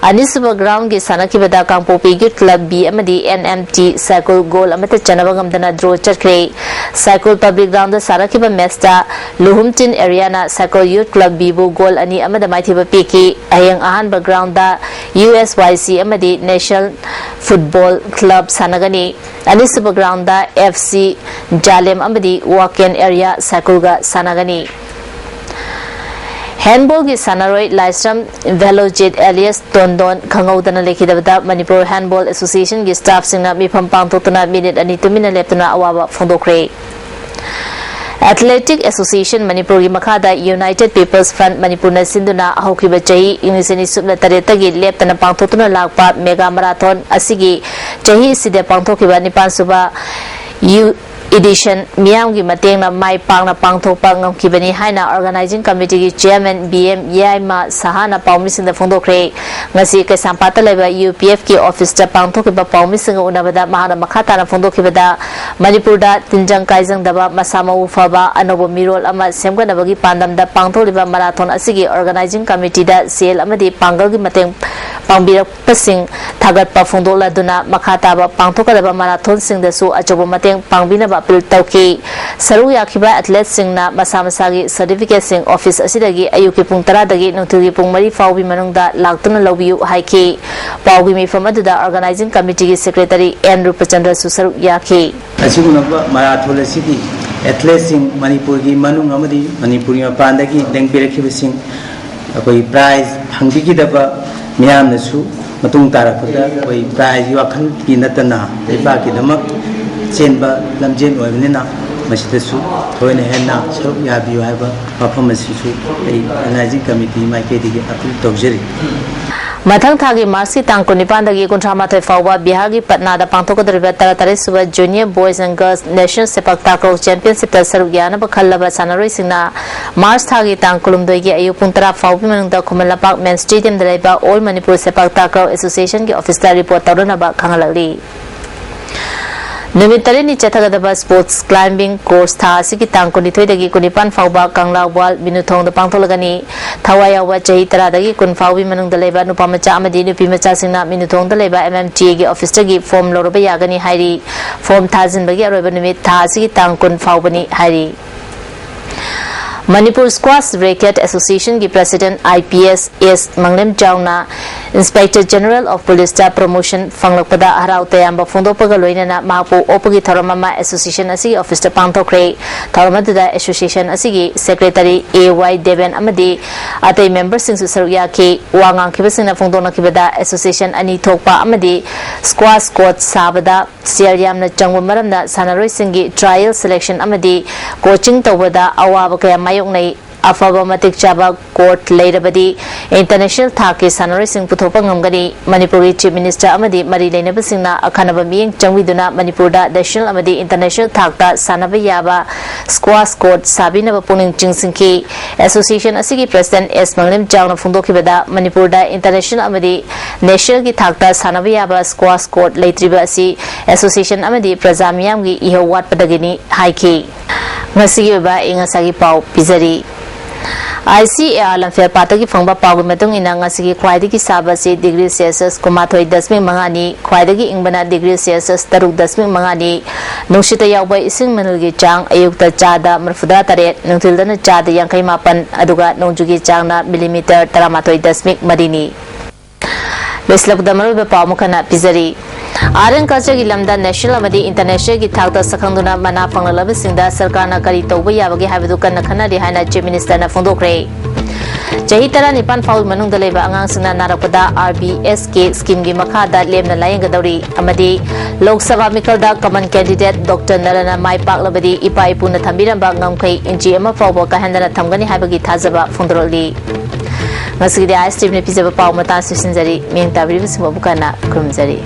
ꯑꯅꯤꯁꯨꯕ groundꯒꯤ ꯁꯥꯟꯅꯈꯤꯕꯗ ꯀꯥꯡꯄꯣꯛꯄꯤ Youth Club B ꯑꯃꯗꯤ NMT ꯁꯥꯏꯀꯨꯜ goal ꯑꯃꯠꯇ ꯆꯟꯅꯕ ꯉꯝꯗꯅ draw ꯆꯠꯈ꯭ꯔꯦ꯫ ꯁꯥꯏꯀꯨꯜ Public Groundꯗ ꯁꯥꯟꯅꯈꯤꯕ matchꯇ ꯂꯨꯍꯨꯝꯆꯤꯟ areaꯅ ꯁꯥꯏꯀꯨꯜ Youth Club Bꯕꯨ goal ꯑꯅꯤ ꯑꯃꯗ ꯃꯥꯏꯊꯤꯕ ꯄꯤꯈꯤ꯫ ꯍꯌꯦꯡ ꯑꯍꯥꯟꯕ groundꯗ USYC ꯑꯃꯗꯤ National Football Club ꯁꯥꯟꯅꯒꯅꯤ꯫ ꯑꯅꯤꯁꯨꯕ groundꯗ FC ꯖꯥꯂꯦꯝ ꯑꯃꯗꯤ ꯋꯥꯀꯦꯟ area ꯁꯥꯏꯀꯨꯜꯒ ꯁꯥꯟꯅꯒꯅꯤ꯫ Handballꯒꯤ ꯁꯥꯟꯅꯔꯣꯏ ꯂꯥꯏꯁ꯭ꯔꯝ ꯚꯦꯂꯣꯖꯤꯠ alias ꯇꯣꯟꯗꯣꯟ ꯈꯪꯍꯧꯗꯅ ꯂꯩꯈꯤꯗꯕꯗ ꯃꯅꯤꯄꯨꯔ Handball Associationꯒꯤ staffꯁꯤꯡꯅ ꯃꯤꯐꯝ ꯄꯥꯡꯊꯣꯛꯇꯨꯅ minute ꯑꯅꯤ ꯇꯨꯃꯤꯟꯅ ꯂꯦꯞꯇꯨꯅ ꯑꯋꯥꯕ ꯐꯣꯡꯗꯣꯛꯈ꯭ꯔꯦ꯫ Athletic Association ꯃꯅꯤꯄꯨꯔꯒꯤ ꯃꯈꯥꯗ United People's Front ꯃꯅꯤꯄꯨꯔꯅ ꯁꯤꯟꯗꯨꯅ ꯍꯧꯈꯤꯕ ꯆꯍꯤ ꯏꯪ ꯂꯤꯁꯤꯡ ꯑꯅꯤ ꯁꯨꯞꯅ ꯇꯔꯦꯠꯇꯒꯤ ꯂꯦꯞꯇꯅ ꯄꯥꯡꯊꯣꯛꯇꯨꯅ ꯂꯥꯛꯄ mega marathon ꯑꯁꯤꯒꯤ ꯆꯍꯤ ꯑꯁꯤꯗ ꯄꯥꯡꯊꯣꯛꯈꯤꯕ ꯅꯤꯄꯥꯟ ꯁꯨꯕ ꯌꯨ-, edition ꯃꯤꯌꯥꯝꯒꯤ ꯃꯇꯦꯡꯅ ꯃꯥꯏ ꯄꯥꯛꯅ ꯄꯥꯡꯊꯣꯛꯄ ꯉꯝꯈꯤꯕꯅꯤ ꯍꯥꯏꯅ organizing committeeꯒꯤ chairman B M ꯌꯥꯏꯃ ꯁꯍꯥꯅ ꯄꯥꯎꯃꯤꯁꯤꯡꯗ ꯐꯣꯡꯗꯣꯛꯈ꯭ꯔꯦ꯫ ꯉꯁꯤ ꯀꯩꯁꯥꯝꯄꯥꯠꯇ ꯂꯩꯕ UPFꯀꯤ officeꯇ ꯄꯥꯡꯊꯣꯛꯈꯤꯕ ꯄꯥꯎꯃꯤꯁꯤꯡꯒ ꯎꯅꯕꯗ ꯃꯍꯥꯛꯅ ꯃꯈꯥ ꯇꯥꯅ ꯐꯣꯡꯗꯣꯛꯈꯤꯕꯗ, ꯃꯅꯤꯄꯨꯔꯗ ꯇꯤꯟꯖꯪ ꯀꯥꯏꯖꯪꯗꯕ, ꯃꯁꯥ ꯃꯎ ꯐꯕ, ꯑꯅꯧꯕ ꯃꯤꯔꯣꯜ ꯑꯃ ꯁꯦꯝꯒꯠꯅꯕꯒꯤ ꯄꯥꯟꯗꯝꯗ ꯄꯥꯡꯊꯣꯛꯂꯤꯕ marathon ꯑꯁꯤꯒꯤ organizing committeeꯗ ꯁꯦꯜ ꯑꯃꯗꯤ ꯄꯥꯡꯒꯜꯒꯤ ꯃꯇꯦꯡ ꯄꯥꯡꯕꯤꯔꯛꯄꯁꯤꯡ ꯊꯥꯒꯠꯄ ꯐꯣꯡꯗꯣꯛꯂꯗꯨꯅ, ꯃꯈꯥ ꯇꯥꯕ ꯄꯥꯡꯊꯣꯛꯀꯗꯕ marathonꯁꯤꯡꯗꯁꯨ ꯑꯆꯧꯕ ꯃꯇꯦꯡ ꯄꯥꯡꯕꯤꯅꯕ appeal ꯇꯧꯈꯤ꯫ ꯁꯔꯨꯛ ꯌꯥꯈꯤꯕ athleteꯁꯤꯡꯅ ꯃꯁꯥ ꯃꯁꯥꯒꯤ certificateꯁꯤꯡ office ꯑꯁꯤꯗꯒꯤ ꯑꯌꯨꯛꯀꯤ ꯄꯨꯡ ꯇꯔꯥꯗꯒꯤ ꯅꯨꯡꯊꯤꯜꯒꯤ ꯄꯨꯡ ꯃꯔꯤ ꯐꯥꯎꯕꯒꯤ ꯃꯅꯨꯡꯗ ꯂꯥꯛꯇꯨꯅ ꯂꯧꯕꯤꯌꯨ ꯍꯥꯏꯈꯤ꯫ ꯄꯥꯎꯒꯤ ꯃꯤꯐꯝ ꯑꯗꯨꯗ organizing committeeꯒꯤ secretary N ꯔꯨꯄꯆꯟꯗ꯭ꯔꯁꯨ ꯁꯔꯨꯛ ꯌꯥꯈꯤ꯫ ꯑꯁꯤꯒꯨꯝꯂꯕ marathon ꯑꯁꯤꯒꯤ athleteꯁꯤꯡ, ꯃꯅꯤꯄꯨꯔꯒꯤ ꯃꯅꯨꯡ ꯑꯃꯗꯤ ꯃꯅꯤꯄꯨꯔꯒꯤ ꯃꯄꯥꯟꯗꯒꯤ ꯂꯦꯡꯕꯤꯔꯛꯈꯤꯕꯁꯤꯡ, ꯑꯩꯈꯣꯏ prize ꯐꯪꯕꯤꯒꯗꯕ ꯃꯤꯌꯥꯝꯅꯁꯨ ꯃꯇꯨꯡ ꯇꯥꯔꯛꯄꯗ ꯑꯩꯈꯣꯏ prizeꯒꯤ ꯋꯥꯈꯜꯒꯤ ꯅꯠꯇꯅ ꯂꯩꯕꯥꯛꯀꯤꯗꯃꯛ ꯆꯦꯟꯕ ꯂꯝꯖꯦꯟ ꯑꯣꯏꯕꯅꯤꯅ, ꯃꯁꯤꯗꯁꯨ ꯊꯣꯏꯅ ꯍꯦꯟꯅ ꯁꯔꯨꯛ ꯌꯥꯕꯤꯌꯨ ꯍꯥꯏꯕ ꯋꯥꯐꯝ ꯑꯁꯤꯁꯨ ꯑꯩ organizing committee ꯃꯥꯏꯀꯩꯗꯒꯤ appeal ꯇꯧꯖꯔꯤ꯫ ꯃꯊꯪ ꯊꯥꯒꯤ Marchꯀꯤ ꯇꯥꯡ ꯀꯨꯟꯅꯤꯄꯥꯟꯗꯒꯤ ꯀꯨꯟꯊ꯭ꯔꯥꯃꯥꯊꯣꯏ ꯐꯥꯎꯕ ꯕꯤꯍꯥꯔꯒꯤ ꯄꯠꯅꯥꯗ ꯄꯥꯡꯊꯣꯛꯀꯗꯧꯔꯤꯕ ꯇꯔꯥꯇꯔꯦꯠ ꯁꯨꯕ Junior Boys and Girls National sepak ꯇꯥꯀ꯭ꯔꯧ Championshipꯇ ꯁꯔꯨꯛ ꯌꯥꯅꯕ ꯈꯜꯂꯕ ꯁꯥꯟꯅꯔꯣꯏꯁꯤꯡꯅ March ꯊꯥꯒꯤ ꯇꯥꯡ ꯀꯨꯟꯍꯨꯝꯗꯣꯏꯒꯤ ꯑꯌꯨꯛ ꯄꯨꯡ ꯇꯔꯥ ꯐꯥꯎꯕꯒꯤ ꯃꯅꯨꯡꯗ ꯈꯨꯃꯟ ꯂꯝꯄꯥꯛ main stadiumꯗ ꯂꯩꯕ All Manipur ꯁꯦꯄꯛ ꯇꯥꯀ꯭ꯔꯧ Associationꯒꯤ officeꯇ report ꯇꯧꯅꯅꯕ ꯈꯪꯍꯜꯂꯛꯂꯤ꯫ ꯅꯨꯃꯤꯠ ꯇꯔꯦꯠꯅꯤ ꯆꯠꯊꯒꯗꯕ sports climbing course ꯊꯥ ꯑꯁꯤꯒꯤ ꯇꯥꯡ ꯀꯨꯟꯅꯤꯊꯣꯏꯗꯒꯤ ꯀꯨꯟꯅꯤꯄꯥꯟ ꯐꯥꯎꯕ ꯀꯪꯂꯥ ꯋꯥꯜ ꯃꯤꯅꯨꯊꯣꯡꯗ ꯄꯥꯡꯊꯣꯛꯂꯒꯅꯤ꯫ ꯊꯋꯥꯏ ꯌꯥꯎꯕ ꯆꯍꯤ ꯇꯔꯥꯗꯒꯤ ꯀꯨꯟ ꯐꯥꯎꯕꯒꯤ ꯃꯅꯨꯡꯗ ꯂꯩꯕ ꯅꯨꯄꯥ ꯃꯆꯥ ꯑꯃꯗꯤ ꯅꯨꯄꯤ ꯃꯆꯥꯁꯤꯡꯅ ꯃꯤꯅꯨꯊꯣꯡꯗ ꯂꯩꯕ MMTAꯒꯤ officeꯇꯒꯤ form ꯂꯧꯔꯕ ꯌꯥꯒꯅꯤ ꯍꯥꯏꯔꯤ꯫ Form ꯊꯥꯖꯤꯟꯕꯒꯤ ꯑꯔꯣꯏꯕ ꯅꯨꯃꯤꯠ ꯊꯥ ꯑꯁꯤꯒꯤ ꯇꯥꯡ ꯀꯨꯟ ꯐꯥꯎꯕꯅꯤ ꯍꯥꯏꯔꯤ꯫ Manipur Squash Racket Associationꯒꯤ president IPS S ꯃꯪꯂꯦꯝ ꯆꯥꯎꯅ Inspector General of Policeꯇ promotion ꯐꯪꯂꯛꯄꯗ ꯍꯔꯥꯎ ꯇꯌꯥꯝꯕ ꯐꯣꯡꯗꯣꯛꯄꯒ ꯂꯣꯏꯅꯅ ꯃꯍꯥꯛꯄꯨ ꯑꯣꯛꯄꯒꯤ ꯊꯧꯔꯝ ꯑꯃ association ꯑꯁꯤꯒꯤ officeꯇ ꯄꯥꯡꯊꯣꯛꯈ꯭ꯔꯦ꯫ ꯊꯧꯔꯝ ꯑꯗꯨꯗ association ꯑꯁꯤꯒꯤ secretary A Y ꯗꯦꯕꯦꯟ ꯑꯃꯗꯤ ꯑꯇꯩ memberꯁꯤꯡꯁꯨ ꯁꯔꯨꯛ ꯌꯥꯈꯤ꯫ ꯋꯥ ꯉꯥꯡꯈꯤꯕꯁꯤꯡꯅ ꯐꯣꯡꯗꯣꯛꯅꯈꯤꯕꯗ association ꯑꯅꯤ ꯊꯣꯛꯄ ꯑꯃꯗꯤ squash court ꯁꯥꯕꯗ ꯁꯦꯜ ꯌꯥꯝꯅ ꯆꯪꯕ ꯃꯔꯝꯅ ꯁꯥꯟꯅꯔꯣꯏꯁꯤꯡꯒꯤ trial selection ꯑꯃꯗꯤ coaching ꯇꯧꯕꯗ ꯑꯋꯥꯕ ꯀꯌꯥ ꯃꯥꯌꯣꯛꯅꯩ꯫ ꯑꯐꯕ ꯃꯇꯤꯛ ꯆꯥꯕ ꯀꯣꯔꯠ ꯂꯩꯔꯕꯗꯤ ꯏꯟꯇꯔꯅꯦꯁꯅꯦꯜ ꯊꯥꯛꯀꯤ ꯁꯥꯟꯅꯔꯣꯏꯁꯤꯡ ꯄꯨꯊꯣꯛꯄ ꯉꯝꯒꯅꯤ꯫ ꯃꯅꯤꯄꯨꯔꯒꯤ ꯆꯤꯐ ꯃꯤꯅꯤꯁꯇꯔ ꯑꯃꯗꯤ ꯃꯔꯤ ꯂꯩꯅꯕꯁꯤꯡꯅ ꯑꯈꯟꯅꯕ ꯃꯤꯠꯌꯦꯡ ꯆꯪꯕꯤꯗꯨꯅ ꯃꯅꯤꯄꯨꯔꯗ ꯅꯦꯁꯅꯦꯜ ꯑꯃꯗꯤ ꯏꯟꯇꯔꯅꯦꯁꯅꯦꯜ ꯊꯥꯛꯇ ꯁꯥꯟꯅꯕ ꯌꯥꯕ ꯁ꯭ꯀ꯭ꯋꯥꯁ ꯀꯣꯔꯠ ꯁꯥꯕꯤꯅꯕ ꯄꯨꯛꯅꯤꯡ ꯆꯤꯡꯁꯤꯟꯈꯤ꯫ ꯑꯦꯁꯣꯁꯤꯌꯦꯁꯟ ꯑꯁꯤꯒꯤ ꯄ꯭ꯔꯁꯤꯗꯦꯟꯠ ꯑꯦꯁ ꯃꯪꯂꯦꯝ ꯆꯥꯎꯅ ꯐꯣꯡꯗꯣꯛꯈꯤꯕꯗ, ꯃꯅꯤꯄꯨꯔꯗ ꯏꯟꯇꯔꯅꯦꯁꯅꯦꯜ ꯑꯃꯗꯤ ꯅꯦꯁꯅꯦꯜꯒꯤ ꯊꯥꯛꯇ ꯁꯥꯟꯅꯕ ꯌꯥꯕ ꯁ꯭ꯀ꯭ꯋꯥꯁ ꯀꯣꯔꯠ ꯂꯩꯇ꯭ꯔꯤꯕ ꯑꯁꯤ ꯑꯦꯁꯣꯁꯤꯌꯦꯁꯟ ꯑꯃꯗꯤ ꯄ꯭ꯔꯖꯥ ꯃꯤꯌꯥꯝꯒꯤ ꯏꯍꯧ ꯋꯥꯠꯄꯗꯒꯤꯅꯤ ꯍꯥꯏꯈꯤ꯫ ꯉꯁꯤꯒꯤ ꯑꯣꯏꯕ ꯑꯏꯪ ꯑꯁꯥꯒꯤ ꯄꯥꯎ ꯄꯤꯖꯔꯤ꯫ ꯑꯥꯏ ꯁꯤ ꯑꯦ ꯑꯥꯔ ꯂꯝꯐꯦꯜ ꯄꯥꯠꯇꯒꯤ ꯐꯪꯕ ꯄꯥꯎꯒꯤ ꯃꯇꯨꯡ ꯏꯟꯅ, ꯉꯁꯤꯒꯤ ꯈ꯭ꯋꯥꯏꯗꯒꯤ ꯁꯥꯕ ꯑꯁꯤ ꯗꯤꯒ꯭ꯔꯤ ꯁꯦꯜꯁꯤꯌꯁ ꯀꯨꯟꯃꯥꯊꯣꯏ ꯗꯁꯃꯤꯛ ꯃꯉꯥꯅꯤ, ꯈ꯭ꯋꯥꯏꯗꯒꯤ ꯏꯪꯕꯅ ꯗꯤꯒ꯭ꯔꯤ ꯁꯦꯜꯁꯤꯌꯁ ꯇꯔꯨꯛ ꯗꯁꯃꯤꯛ ꯃꯉꯥꯅꯤ, ꯅꯨꯡꯁꯤꯠꯇ ꯌꯥꯎꯕ ꯏꯁꯤꯡ ꯃꯅꯤꯜꯒꯤ ꯆꯥꯡ ꯑꯌꯨꯛꯇ ꯆꯥꯗ ꯃꯔꯤꯐꯨꯇꯔꯥ ꯇꯔꯦꯠ, ꯅꯨꯡꯊꯤꯜꯗꯅ ꯆꯥꯗ ꯌꯥꯡꯈꯩ ꯃꯥꯄꯟ, ꯑꯗꯨꯒ ꯅꯣꯡꯖꯨꯒꯤ ꯆꯥꯡꯅ ꯃꯤꯂꯤꯃꯤꯇꯔ ꯇꯔꯥꯃꯥꯊꯣꯏ ꯗꯁꯃꯤꯛ ꯃꯔꯤꯅꯤ꯫ ꯂꯣꯏꯁꯤꯜꯂꯛꯄꯗ ꯃꯔꯨꯑꯣꯏꯕ ꯄꯥꯎ ꯑꯃꯨꯛ ꯍꯟꯅ ꯄꯤꯖꯔꯤ꯫ ꯑꯥꯔꯠ ꯑꯦꯟ ꯀꯜꯆꯔꯒꯤ ꯂꯝꯗ ꯅꯦꯁꯅꯦꯜ ꯑꯃꯗꯤ ꯏꯟꯇꯔꯅꯦꯁꯅꯦꯜꯒꯤ ꯊꯥꯛꯇ ꯁꯛꯈꯪꯗꯨꯅ ꯃꯅꯥ ꯐꯪꯂꯛꯂꯕꯁꯤꯡꯗ ꯁꯔꯀꯥꯔꯅ ꯀꯔꯤ ꯇꯧꯕ ꯌꯥꯕꯒꯦ ꯍꯥꯏꯕꯗꯨ ꯀꯟꯅ ꯈꯟꯅꯔꯤ ꯍꯥꯏꯅ ꯆꯤꯐ ꯃꯤꯅꯤꯁꯇꯔꯅ ꯐꯣꯡꯗꯣꯛꯈ꯭ꯔꯦ꯫ ꯆꯍꯤ ꯇꯔꯥꯅꯤꯄꯥꯟ ꯐꯥꯎꯒꯤ ꯃꯅꯨꯡꯗ ꯂꯩꯕ ꯑꯉꯥꯡꯁꯤꯡꯅ ꯅꯥꯔꯛꯄꯗ ꯑꯥꯔ ꯕꯤ ꯑꯦꯁ ꯀꯦ ꯁ꯭ꯀꯤꯝꯒꯤ ꯃꯈꯥꯗ ꯂꯦꯝꯅ ꯂꯥꯌꯦꯡꯒꯗꯧꯔꯤ ꯑꯃꯗꯤ ꯂꯣꯛ ꯁꯚꯥ ꯃꯤꯈꯜꯗ ꯀꯃꯟ ꯀꯦꯟꯗꯤꯗꯦꯠ ꯗꯣꯛꯇꯔ ꯅꯔꯟꯅ ꯃꯥꯏ ꯄꯥꯛꯂꯕꯗꯤ ꯏꯄꯥ ꯏꯄꯨꯅ ꯊꯝꯕꯤꯔꯝꯕ ꯉꯝꯈꯩ ꯏꯟꯆꯤ ꯑꯃ ꯐꯥꯎꯕ ꯀꯥꯏꯍꯟꯗꯅ ꯊꯝꯒꯅꯤ ꯍꯥꯏꯕꯒꯤ ꯊꯥꯖꯕ ꯐꯣꯡꯗꯣꯔꯛꯂꯤ꯫ ꯉꯁꯤꯒꯤꯗꯤ ꯑꯥꯏ ꯑꯦꯁ ꯇꯤꯚꯤꯅ ꯄꯤꯖꯕ ꯄꯥꯎ ꯃꯇꯥꯡ ꯂꯣꯏꯁꯤꯟꯖꯔꯤ꯫ ꯃꯤꯠꯌꯦꯡ ꯇꯥꯕꯤꯔꯤꯕꯁꯤꯡꯕꯨ ꯑꯃꯨꯛ ꯍꯟꯅ ꯈꯨꯔꯨꯝꯖꯔꯤ꯫